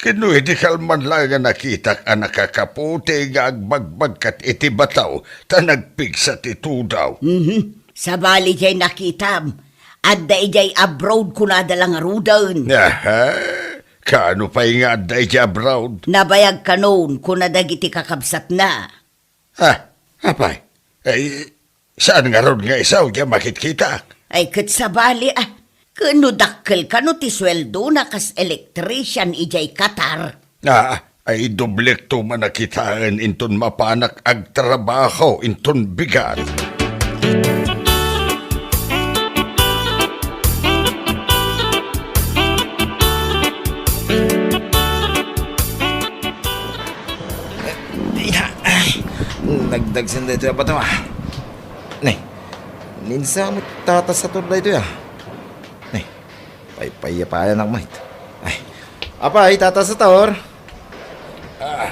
Ket no idi kalman laeng a nakitak a nakakaputi nga agbagbagkat iti bataw ta nagpigsa ti tudaw. Mhm. Sabali diay nakitam, adda idiay abroad kunada la ngaruden. Aha, kaano pay nga adda idiay abroad? Nabayag kanon kuna dagiti kakabsatna. Ah, apay? Ay, saan ngarud nga isu diay makitkitak? Ay, ket sabali, ah. Ket no dakkel kano ti sueldona kas electrician idiay Qatar? Ah, ay doblekto man a kitaen inton mapanak agtrabaho inton bigat. Ay, nagdagsen daytoy a bato, ah. Nay, ninsa met Tata Sator daytoy, ah. Nay, paypayapayanak met. Ay, apay, Tata Sator? Ah,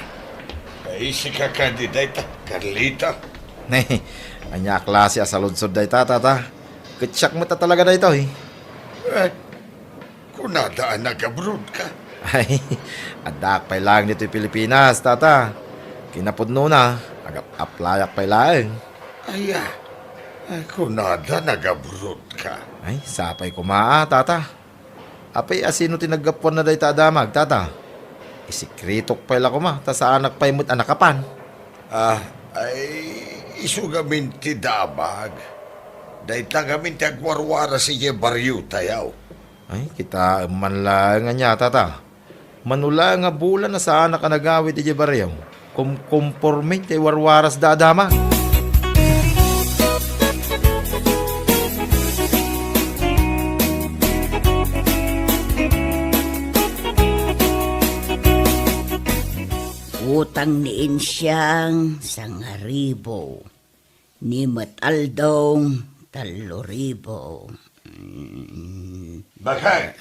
ay, sika kadi dayta, Carlito? Nay, ania a klase a saludsod dayta, Tata? Ket siak met a talaga daytoy. Eh, kunada a nag-abroad ka? Ay, addaak pay laeng ditoy Pilipinas, Tata. Kinapudnona, agap-aplayak pay laeng. Aya, ay, kunada nag-abroad ka? Ay, sapay koma, ah, Tata. Apay a sino ti naggapuanna dayta a damag, Tata? Isikretok pay la koma, ta saanak pay met a nakapan. Ah, ay, isu ngamin ti damag. Dayta ngamin ti agwarwaras idiay barriotayo. Ay, kitaem man laeng ania, Tata. Mano laeng a bulan a saanak a nagawid idiay barrio. Kumkomporme ti warwarasda a damag. Utang ni Insiang, sangaribu. Ni met Aldong, tallo ribu. Mm. Bakit?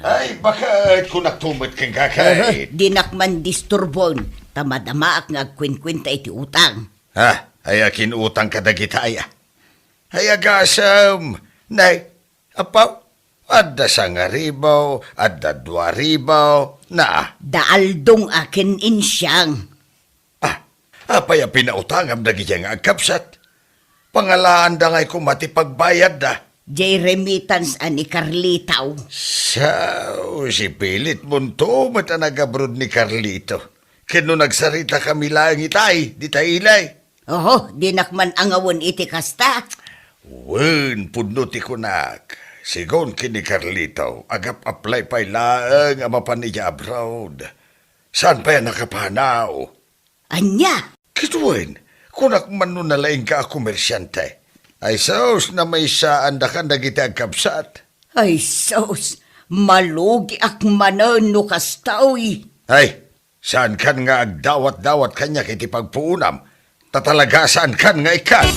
Ay, bakit kunakto met kenka, kay? Dinak man disturbon, ta madamaak nga agkuenkuenta iti utang. Ha? Ay, akin utang kadagita, ay, ah? Ay, agasem. Nay, Apo, adda sangaribu, adda dua ribu, naa. Da Aldong a ken Insiang. Ah, apay a pinautangam dagidiay nga agkabsat? Pangalaanda ngay koma ti pagbayadda. Jay remittance a ni Carlito. Sao, sipilit monto met a nag-abroad ni Carlito. Ken no nagsarita kami laeng itay, ditay ilay. Oho, dinak man angawen iti kasta. Wen, pudno ti kunak. Sigun ken ni Carlito, agap-apply pay laeng a mapan idiay abroad. Saan pay a nakapanaw? Ania? Ket wen, kunak man no nalaingka a komersiante. Ay sus, namaysaandakan dagiti agkabsat. Ay sus, malugiak manen no kastoy. Ay, Saankan nga agdawat-dawat kaniak iti pagpuonam, ta talaga saankan nga ikkan.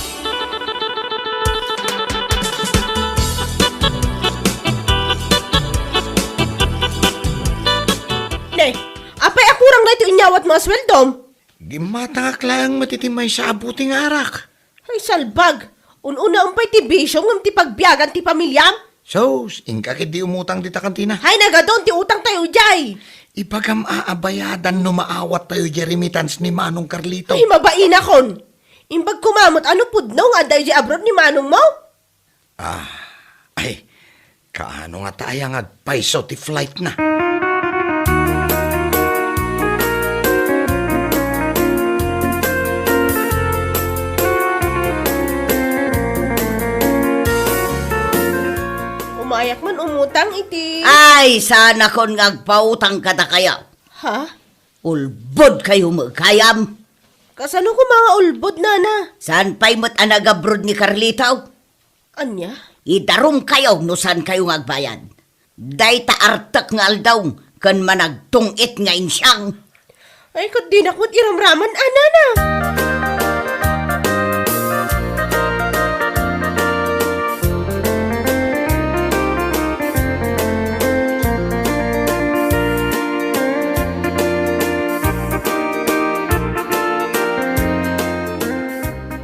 Awat mo a sueldom? Gimmatangak laeng met iti maysa a buti nga arak. Ay, salbag! Un-unaem pay ti bisio ngem ti pagbiagan ti pamiliam? Sus, inka ketdi umutang dita kantina. Hay, nagadun ti utang tayo jay! Ibagam a abayadan no maawat tayo jay remittance ni Manong Carlito. Ay, mabainakon! Imbag koma met a no pudno nga adda jay abroad ni Manong mo? Ah, ay, kaano ngata aya nga agpayso ti flight na? Umayak man umutang iti Ay, saanakon nga agpautang kadakayo. Ha? Ulbod kayo met gayam. Kasano koma nga ulbod, nana? Saan pay met a nagabrod ni Carlito? Ania? Idarum kayo no saan kayo nga agbayad. Dayta artek nga aldaw ken managtung-it nga insiang. Ay, ket dinak met iramraman, a, nana.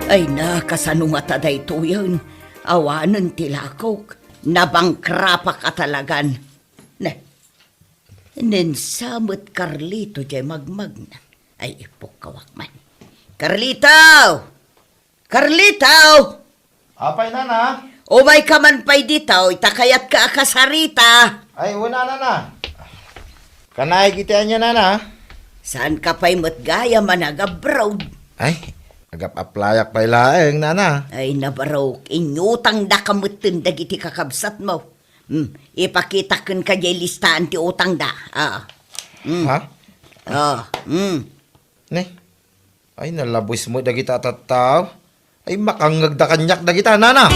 Ay, nakasano ngata daytoyen? Awanen ti lakok. Nabangkrapak a talagan. Ne. Nensa met Carlito jay magmagna. Ay, ipukkawak man. Carlito! Carlito! Apay, nana? Umayka man pay ditoy, ta kayatka a kasarita. Ay, wen, nana. Kanayon iti ania, nana? Saanka pay met gayam a nag-abroad? Ay, agap-aplayak pay laeng, nana. Ay, nabarok, inyutangdaka metten dagiti kakabsatmo. Hmm, ipakitak kenka jay listaan ti utangda. Ah. Hmm. Ha? Ah, hmm. Ne? Ay, nalabwis met dagita a tattao. Ay, makangngegda kaniak dagita, nana!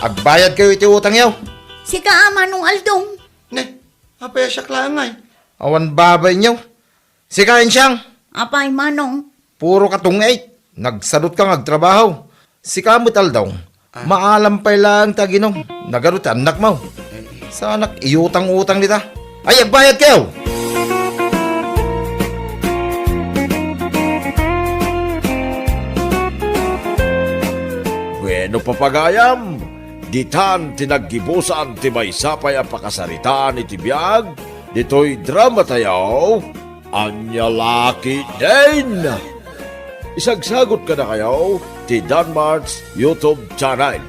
Agbayad kayo iti utangyo. Sika, Manong Aldong. Ne, apay a siak laeng ngay? Awan babainyo. Sika, Insiang. Apay, Manong? Puro ka tungit. Nagsadutka nga agtrabaho. Sika met, Aldong. Ah. Maalam pay laeng ti aginom. Nagadu ti annakmo. Saanak iutang-utang dita. Ay, agbayad kayo! Bueno, papagayam, ditan ti naggibusan ti maysa pay a pakasaritaan iti biag ditoy dramatayo. Ania la ketdin? Isagsagot kadakayo ti Danmart's YouTube channel.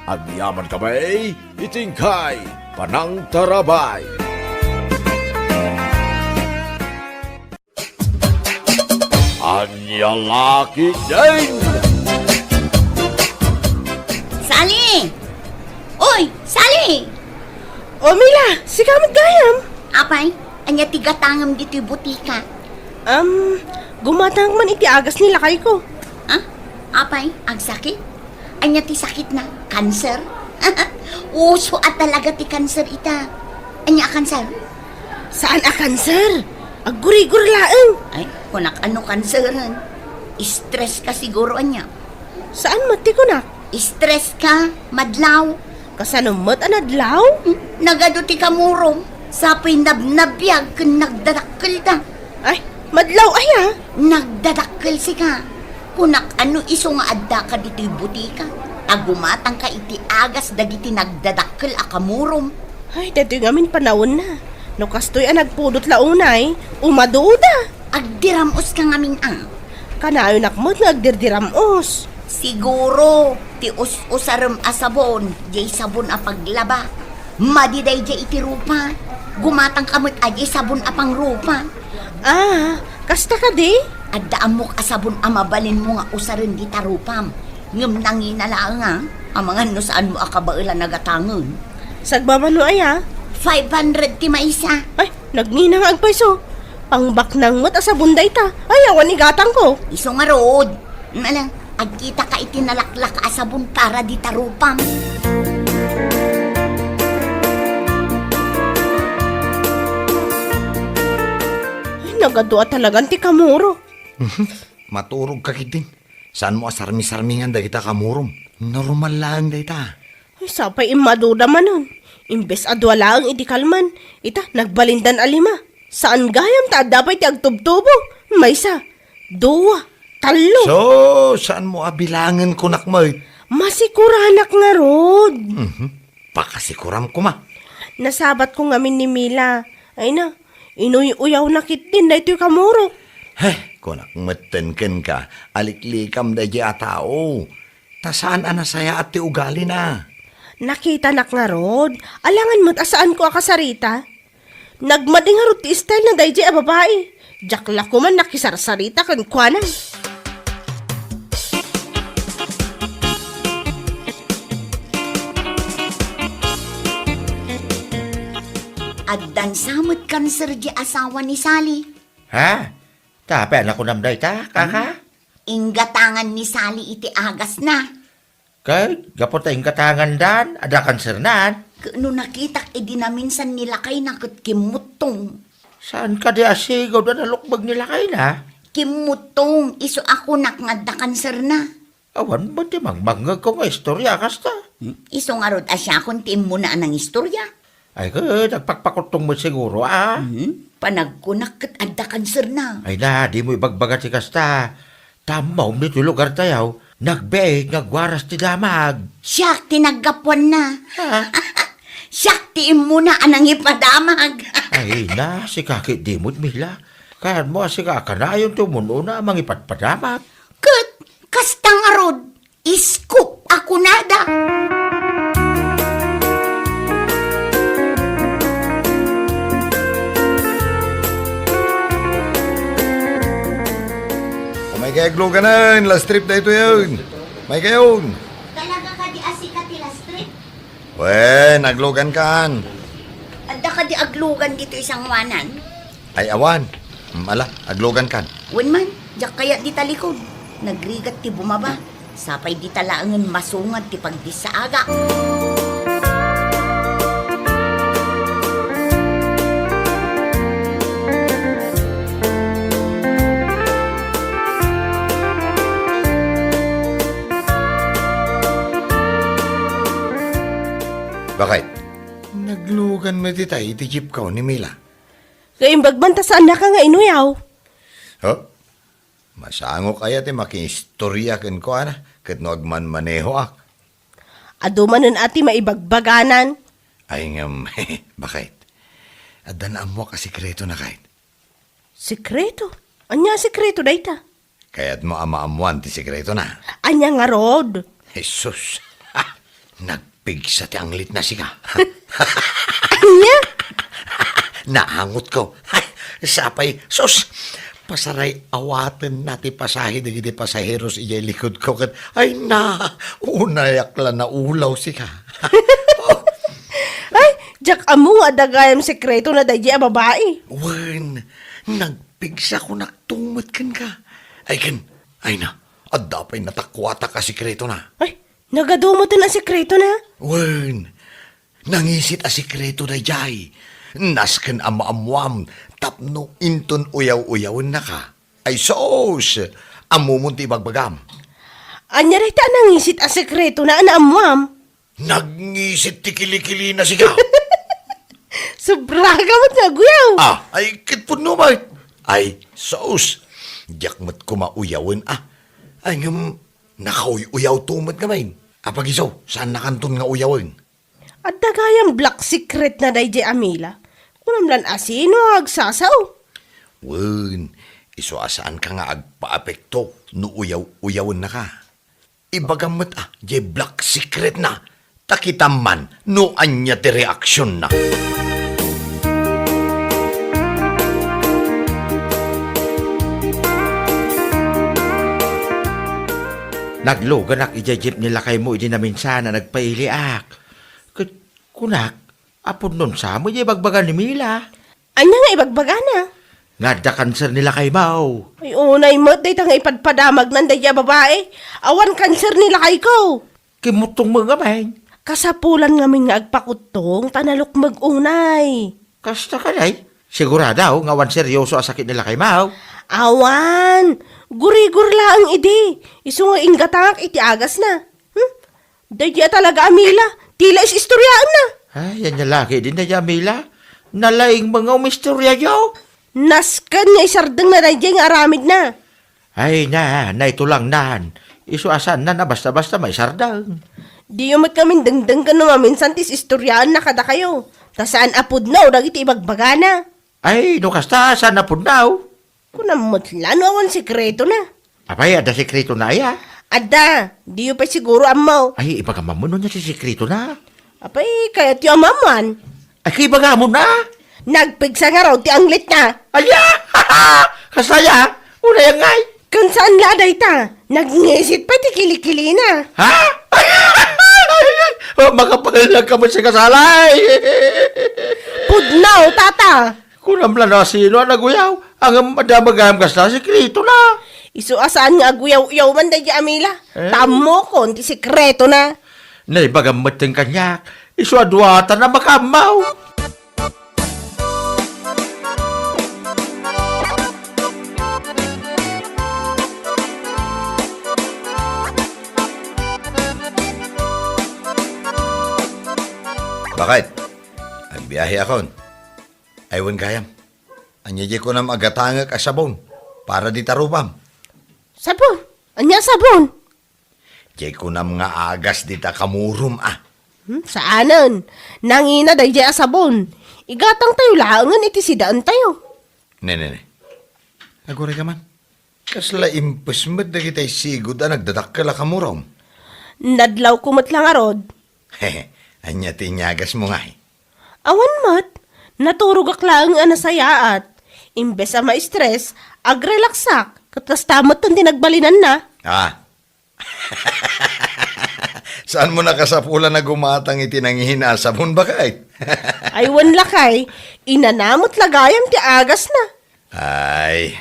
Agyaman kami iti inkay panangtarabay. Ania la ketdin? Sally! Uy, Sally! O, Mila, sika met gayam? Apay, ania ti gatangem ditoy butika? Am, gumatangak man iti agas ni lakayko. Ha? Apay, agsakit? Ania ti sakitna? Kanser? Uso a talaga ti kanser ita. Ania a kanser? Saan a kanser? Aggurigur laeng. Ay, kunak, ano kanseren? Stress ka siguro, ania? Saan met ti kunak? Stress ka, madlaw. Kasano met a nadlaw? Hmm, nagadu ti kamurom. Sapoy nabnabiag ken nagdadakkelda. Ay, madlaw aya? Nagdadakkel sika. Kunak, ano isu nga addaka ditoy butika? Ta gumatangka iti agas dagiti nagdadakkel a kamurom. Ay, daytoy ngamin panawenna. No kastoy a nagpudot la unay, umaduda. Agdiram-os ka ngamin a. Kanayonak met nga agdirdiram-os. Siguro, ti us-usarem a sabon, diay sabon a paglaba. Madi daydiay iti rupa. Gumatangka met a diay sabon a pangrupa. Ah, kasta kadi? Adda ammok a sabon a mabalinmo nga usaren dita rupam. Ngem nangina laeng a, amangan no saanmo a kabaelan a gatangen. Sagmamano aya? Five hundred ti maysa. Ay, nagngina nga agpayso. Pangbaknang met a sabon dayta. Ay, awan igatangko. Isu ngarud. Ala, agkitaka iti nalaklaka a sabon para dita rupam. Ay, nagadu a talagan ti kamuro. Maturog ka ketdin. Saanmo a sarmisarmingan dagita kamurom. Normal laeng dayta. Ay, sapay immaduda manen. Imbes a dua laeng idi kalman, ita, nagbalindan a lima. Saan gayam ta adda pay ti agtubtubo. Maysa, dua, tallo. So, saanmo a bilangen, kunak met? Masikuranak ngarud. Mhm. Pakasikuram koma. Nasabat ko ngamin ni Mila. Ay na, inuy-uyawna ketdin daytoy kamurok. Heh, kunak metten kenka, aliklikam daydiay a tao. Ta saan a nasayaat ti ugalina. Nakitanak ngarud, alangan met a saanko a kasarita. Nagmadi ngarud ti style na daydiay a babai. Diak la koman nakisarsarita kenkuana. Addan sa met kanser di asawa ni Sally. Ha? Tapay a nakunam dayta, kaka? Inggatangan ni Sally iti agasna. Ket gapu ta inggatangandan, adda kansernan. Ket no nakitak idi naminsan ni lakayna ket kimmuttong. Saan kadi a sigud a nalukbeg ni lakayna? Kimmuttong, isu a kunak nga adda kanserna. Awan met ti mangmangngegko nga istorya a kasta. Isu ngarud a siakon ti immuna a nangistorya. Ay, ket agpakpakuttong met siguro, a? Hmm? Panagkunak ket adda kanserna. Ay na, dimo ibagbaga ti kasta. Ta ammom ditoy lugartayo, nagbiit nga agwaras ti damag. Siak ti naggapuanna. Ha? Siak ti immuna a nangipadamag. Ay na, sika ket dimo met, Mila. Kaanmo a sika a kanayon ti umun-una a mangipadpadamag. Ket kasta ngarud, scoop a kunada. Umaykayo agluganen, last trip daytoyen. Umaykayo. Talaga kadi a sika ti last trip? Wen, aglugankan. Adda kadi aglugan ditoy sangoanan? Ay, awan. Mm, ala, aglugankan. Wen man, diak kayat dita likod. Nagrigat ti bumaba. Sapay dita laengen masungad ti pagdissaagak. Bakit? Naglugan met itay iti jeepko ni Mila. Kaimbag man ta saannaka nga inuyaw. Huh? Masangok aya ti makiistorya kenkuana ket no agmanmanehoak? Adu manen a ti maibagbaganan. Ay ngem, bakit? Adda naammoak a sekretona, kayat. Sekreto? Ania a sekreto dayta? Kayatmo a maammoan ti sekretona? Ania ngarud? Jesus! Ha! Nagpigsa ti anglitna sika. Ania? Naangotko. Ay, sapay, sus! Pasaray-awatenna ti pasahe dagiti pasaheros idiay likodko ket, ay na, unayak la naulaw sika. Ay, diak ammo nga adda gayam sekretona daydiay a babai. Wen, nagpigsako naktumet kenka. Ay ken, ay na, adda pay natakuatak a sekretona. Ay, nagadu metten a sekretona? Wen, nangisit a sekreto daydiay. Nasken a maammoam tapno inton uyaw-uyawennaka. Ay sus! Ammomon ti ibagbagam. Ania dayta a nangisit a sekretona a naammoam? Nagngisit ti kilikilina sika. Sobraka met nga aguyaw. Ah, ay, ket pudno met. Ay, sus. Diak met koma uyawen, ah. Ay, ngem, nakauy-uyawto met ngamin. Apag isu, saannakanton nga uyawen? Adda gayam black secret na daydiay a Mila. Kunam lan a sino nga agsasao. Wen, isu a saanka nga agpaapekto no uyaw-uyawennaka. Ibagam met a, diay black secret na. Ta kitam man no ania ti reaksionna. Nagluganak idiay jeep ni lakaymo idi naminsan a nagpailiak. Ket kunak, a pudnon sa met diay ibagbaga ni Mila. Ania nga ibagbagana? Nga adda kanser ni lakaymo. Ay, unay met dayta nga ipadpadamagnan daydiay a babai. Awan kanser ni lakayko. Kimmuttong met ngamin. Kasapulan ngamin nga agpakuttong ta nalukmeg unay. Kasta kadi? Sigurado nga awan seryoso a sakit ni lakaymo? Awan. Gurigor laeng idi. Isu nga inggatangak iti agasna. Hmm? Daydiay talaga a Mila, ti la is-istoriaenna. Ay, ania la ketdin daydiay a Mila? Nalaing met nga umistoriayo. Nasken nga isardengna daydiay nga aramidna. Ay na, naitulangnan. Isu a saanna a basta-basta maisardeng. Diyo met ngamin dengdenggen no maminsan ti is-istoriaenna kadakayo. Ta saan a pudno dagiti ibagbagana. Ay, no kasta, saan a pudno? Kunam met la no awan sekretona. Apay, adda sekretona aya? Adda, diyo pay siguro ammo. Ay, ibagam ammo no ania ti sekretona. Apay, kayatyo a maammoan? Ay, kaibagamon a? Nagpigsa ngarud ti anglitna. Aya! Kasta aya? Unay ngay? Ken saan la a dayta, nagngisit pay ti kilikilina. Ha? Oh, makapalag ka met sa kasalay. Pudno, tata. Kunam la no sino a naguyaw, ngem adda met gayam kasta sekretona. Isu a saan nga aguyaw-uyaw man daydiay a Mila. Eh? Ta ammokon ti sekretona. Naibagam metten kaniak, isu a duatan a makaammo. Bakit? Agbiaheakon. Ay, wen gayam. Ania diay kunam a gatangek a sabon para dita rupam? Sabon? Ania a sabon? Diay kunam nga agas dita kamurom a. Hmm, saanen. Nangina daydiay a sabon. Igatangtayo laengen iti sidaentayo. Ne, ne, ne. Aguray ka man. Kasla impes met dagiti sigud a nagdadakkel a kamurom. Nadlawko met la ngarud. Ania ti inyagasmo ngay? Awan met. Naturogak laeng a nasayaat. Imbes a ma-stress, agrelaksak. Ket kasta met ti nagbalinanna. Ah. Saanmo nakasapulan a gumatang iti nangina a sabon, baket? Ay, wen lakay, inana met la gayam ti agasna. Ay,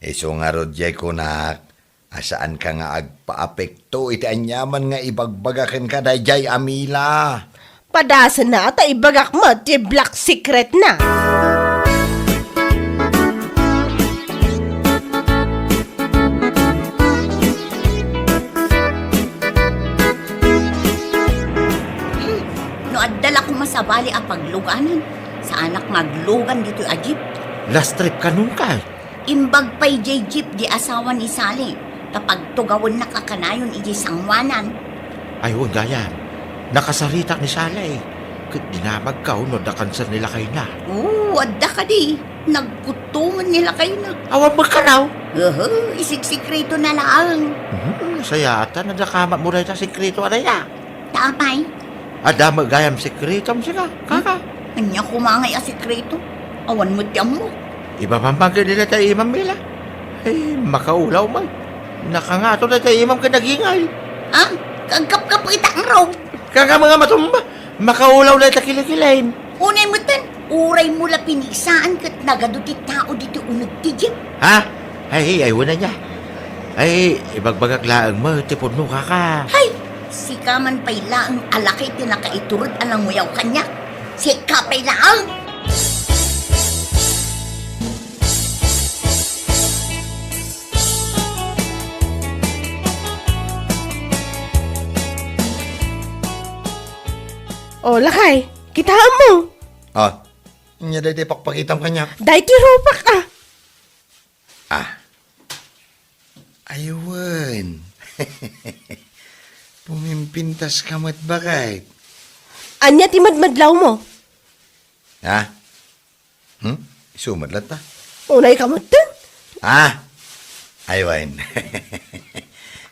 isu ngarud diay kunak, a saanka nga agpaapekto iti aniaman nga ibagbaga kenka daydiay a Mila. Padasenna ta ibagak met ti black secretna. Hmm, no adda la koma sabali a pagluganan, saanak nga aglugan ditoy a jeep. Last trip kanon kay? Imbag pay diay jeep di asawa ni Sally, ta pagtugawennaka kanayon idiay sangoanan. Ay, wen gayam. Nakasaritak ni Sally. Ket dinamagko no adda kanser ni lakayna. Oo, adda kadi. Nagkuttongen ni lakayna. Awan met kano? Aha, isigsikretona laeng. Hmm, sayaat a nadakamatmo dayta a sekreto a dayta. Ta apay? Adda met gayam sekretom sika, kaka. Ania koma ngay a sekreto? Awan met ti ammok. Ibabambang ket dita ta imam, Mila. Ay, makaulaw man. Nakangato dayta imam ket nagingay. Ah, kagkapkapetak ngarud. Kaka, mga matumba. Makaulaw dayta kilikilim. Unay metten, uraymo la pinigsaan ket nagadu ti tao ditoy uneg ti jeep. Ha? Ay, ay, wen aya. Ay, ibagbagak laeng met ti pudno, kaka. Hay! Sika man pay laeng a laki ti nakaitured a nanguyaw kaniak. Sika pay laeng! O, lakay, kitaem mo. Ah, ania daytoy pakpakitam kaniak? Daytoy rupak, ah. Ah. Ay wen. Pumimpintas ka met, baket. Ania ti madmadlaw mo? Ha? Hmm? Isu met latta? Unay ka met, ten? Ah! Ay, wen.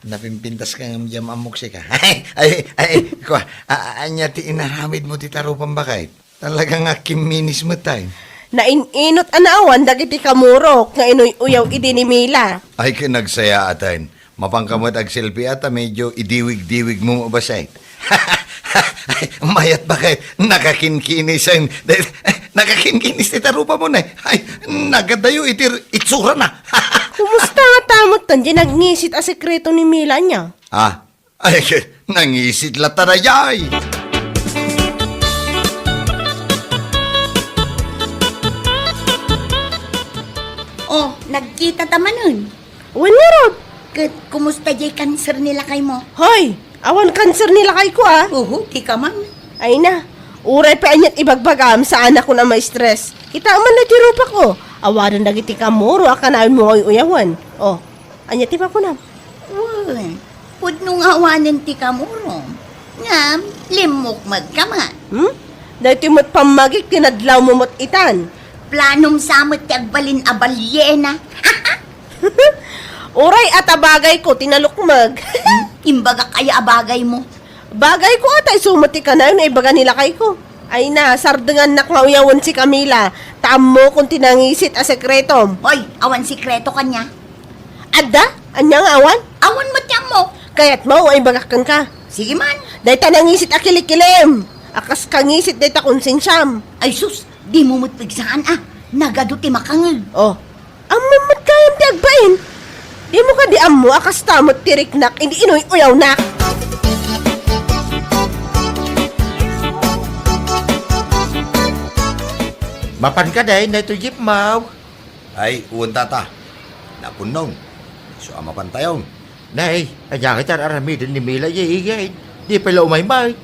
Napimpintas ka ngem diam ammok sika. Ay, ay, ay, kua, a-, a-, ania ti inaramid mo ti tarupam, baket? Talaga nga kimminis met, ay. Nain-inot a naawan dagiti kamurok nga inuy-uyaw idi ni Mila. Ay, ket nagsayaat, ay. Mapanka met agselfie ta medio idiwig-diwig mo mabasit. Mayat, baket? Nakakinkinis, ay. Nakakinkinis ti tarupam, ay. Ay, nagadayo iti itsurana. Kumusta nga tamot tan di nagngisit a sekreto ni Mila niya? Ah, Ay, nangisit latta daydiay. Oh, nagkita ta manen. Wen ngarud. Ket kumusta diay kanser ni lakay mo? Hoy, Awan kanser ni lakayko, a. Uhu, ti kaman. Ay na, uray pay aniat ibagbagam, saanakon a ma-stress. Kitaem man daytoy rupako. Awanen dagiti kamuro a kanayon mo nga uyawen. O, ania ti makunam? Wen, pudno nga awanen ti kamurom. Ngem, limmukmegka met. Hmm? Daytoy met pammagik ti nadlawmo met itan. Planom sa met ti agbalin a baliena. Uray a ta bagayko ti nalukmeg. Hmm? Imbagak aya a bagaymo? Bagayko a ta isu met ti kanayon a ibaga ni lakayko. Ay na, sardengannak nga uyawen si Camila, ta ammokon ti nangisit a sekretom. Hoy, awan sekreto kaniak. Adda? Ania nga awan? Awan met ti ammok. Kayatmo a ibagak kenka? Sige man. Dayta nangisit a kilikilim, a kas kangisit dayta konsensiam. Ay sus, dimo met pigsaan a. Nagadu ti makangeg. O, ammom met gayam ti agbain. Dimo kadi ammo a kasta met ti riknak idi inuy-uyawnak? Mapan kadi daytoy jeepmaw? Ay, wen, tata. Napunnon. Isu a mapantayon. Nay, ania ngay ti ar-aramiden ni Mila idiay igid? Di pay la umaymay.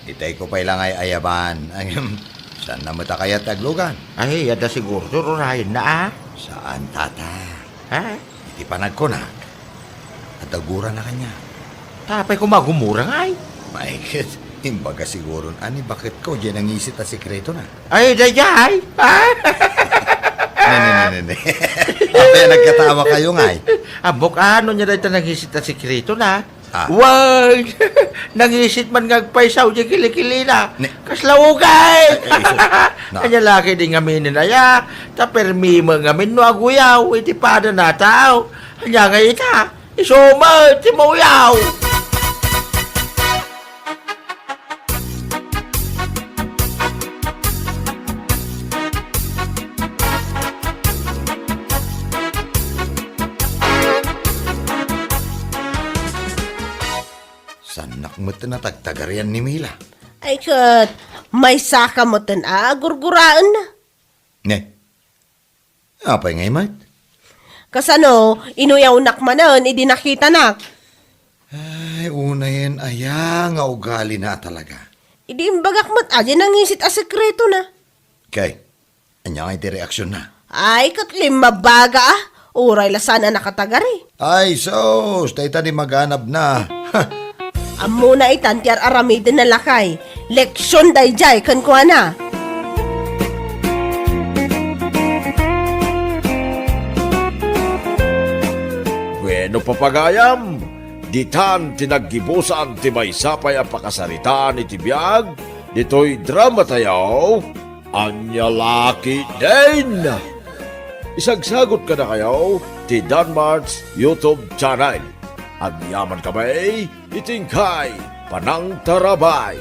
Itayko pay la ngay ayaban. Ngem, saanna met a kayat ti aglugan? Ay, adda siguro ti ururayenna, a? Saan, tata. Ha? Iti panagkunak, adda gurana kaniak. Ta apay koma a gumura ngay? Maikit, imbaga siguron a ni baketko diay nangisit a sekretona. Ay, daydiay! Ha? Ne, ne, ne, ne, ne. Apay a nagkatawakayo ngay? Ammok a no ania dayta nangisit a sekretona. A. Wen! Nangisit man nga agpaysaw diay kilikilina. Ne. Kasla ugay! Ay, ay, isu. Na. Ania la ketdi ngaminen aya, ta permi met ngamin no aguyaw iti padana a tao. Ania ngay ita? Isu met ti mauyaw! Saannak met a tagtagarian ni Mila. Ay ket, maysaka met a gurguraenna. Ne? Apay ngay met? Kasano, inuyawnak manen idi nakitanak? Ay, unayen aya nga ugalina a talaga? Idi imbagak met a diay nangisit a sekretona. Kay, ania ngay ti reaksionna? Ay, ket limmabaga a. Uray la saan a nakatagari. Ay, sus, dayta di maganabna. Ha! Ammona itan ti ar-aramidenna lakay. Leksion daydiay kenkuana. Bueno, papagayam, ditan ti naggibusan ti maysa pay a pakasaritaan iti biag ditoy dramatayo. Ania la ketdin? Isagsagot kadakayo ti Danmart's YouTube channel. Agyamankami iti inkay panangtarabay.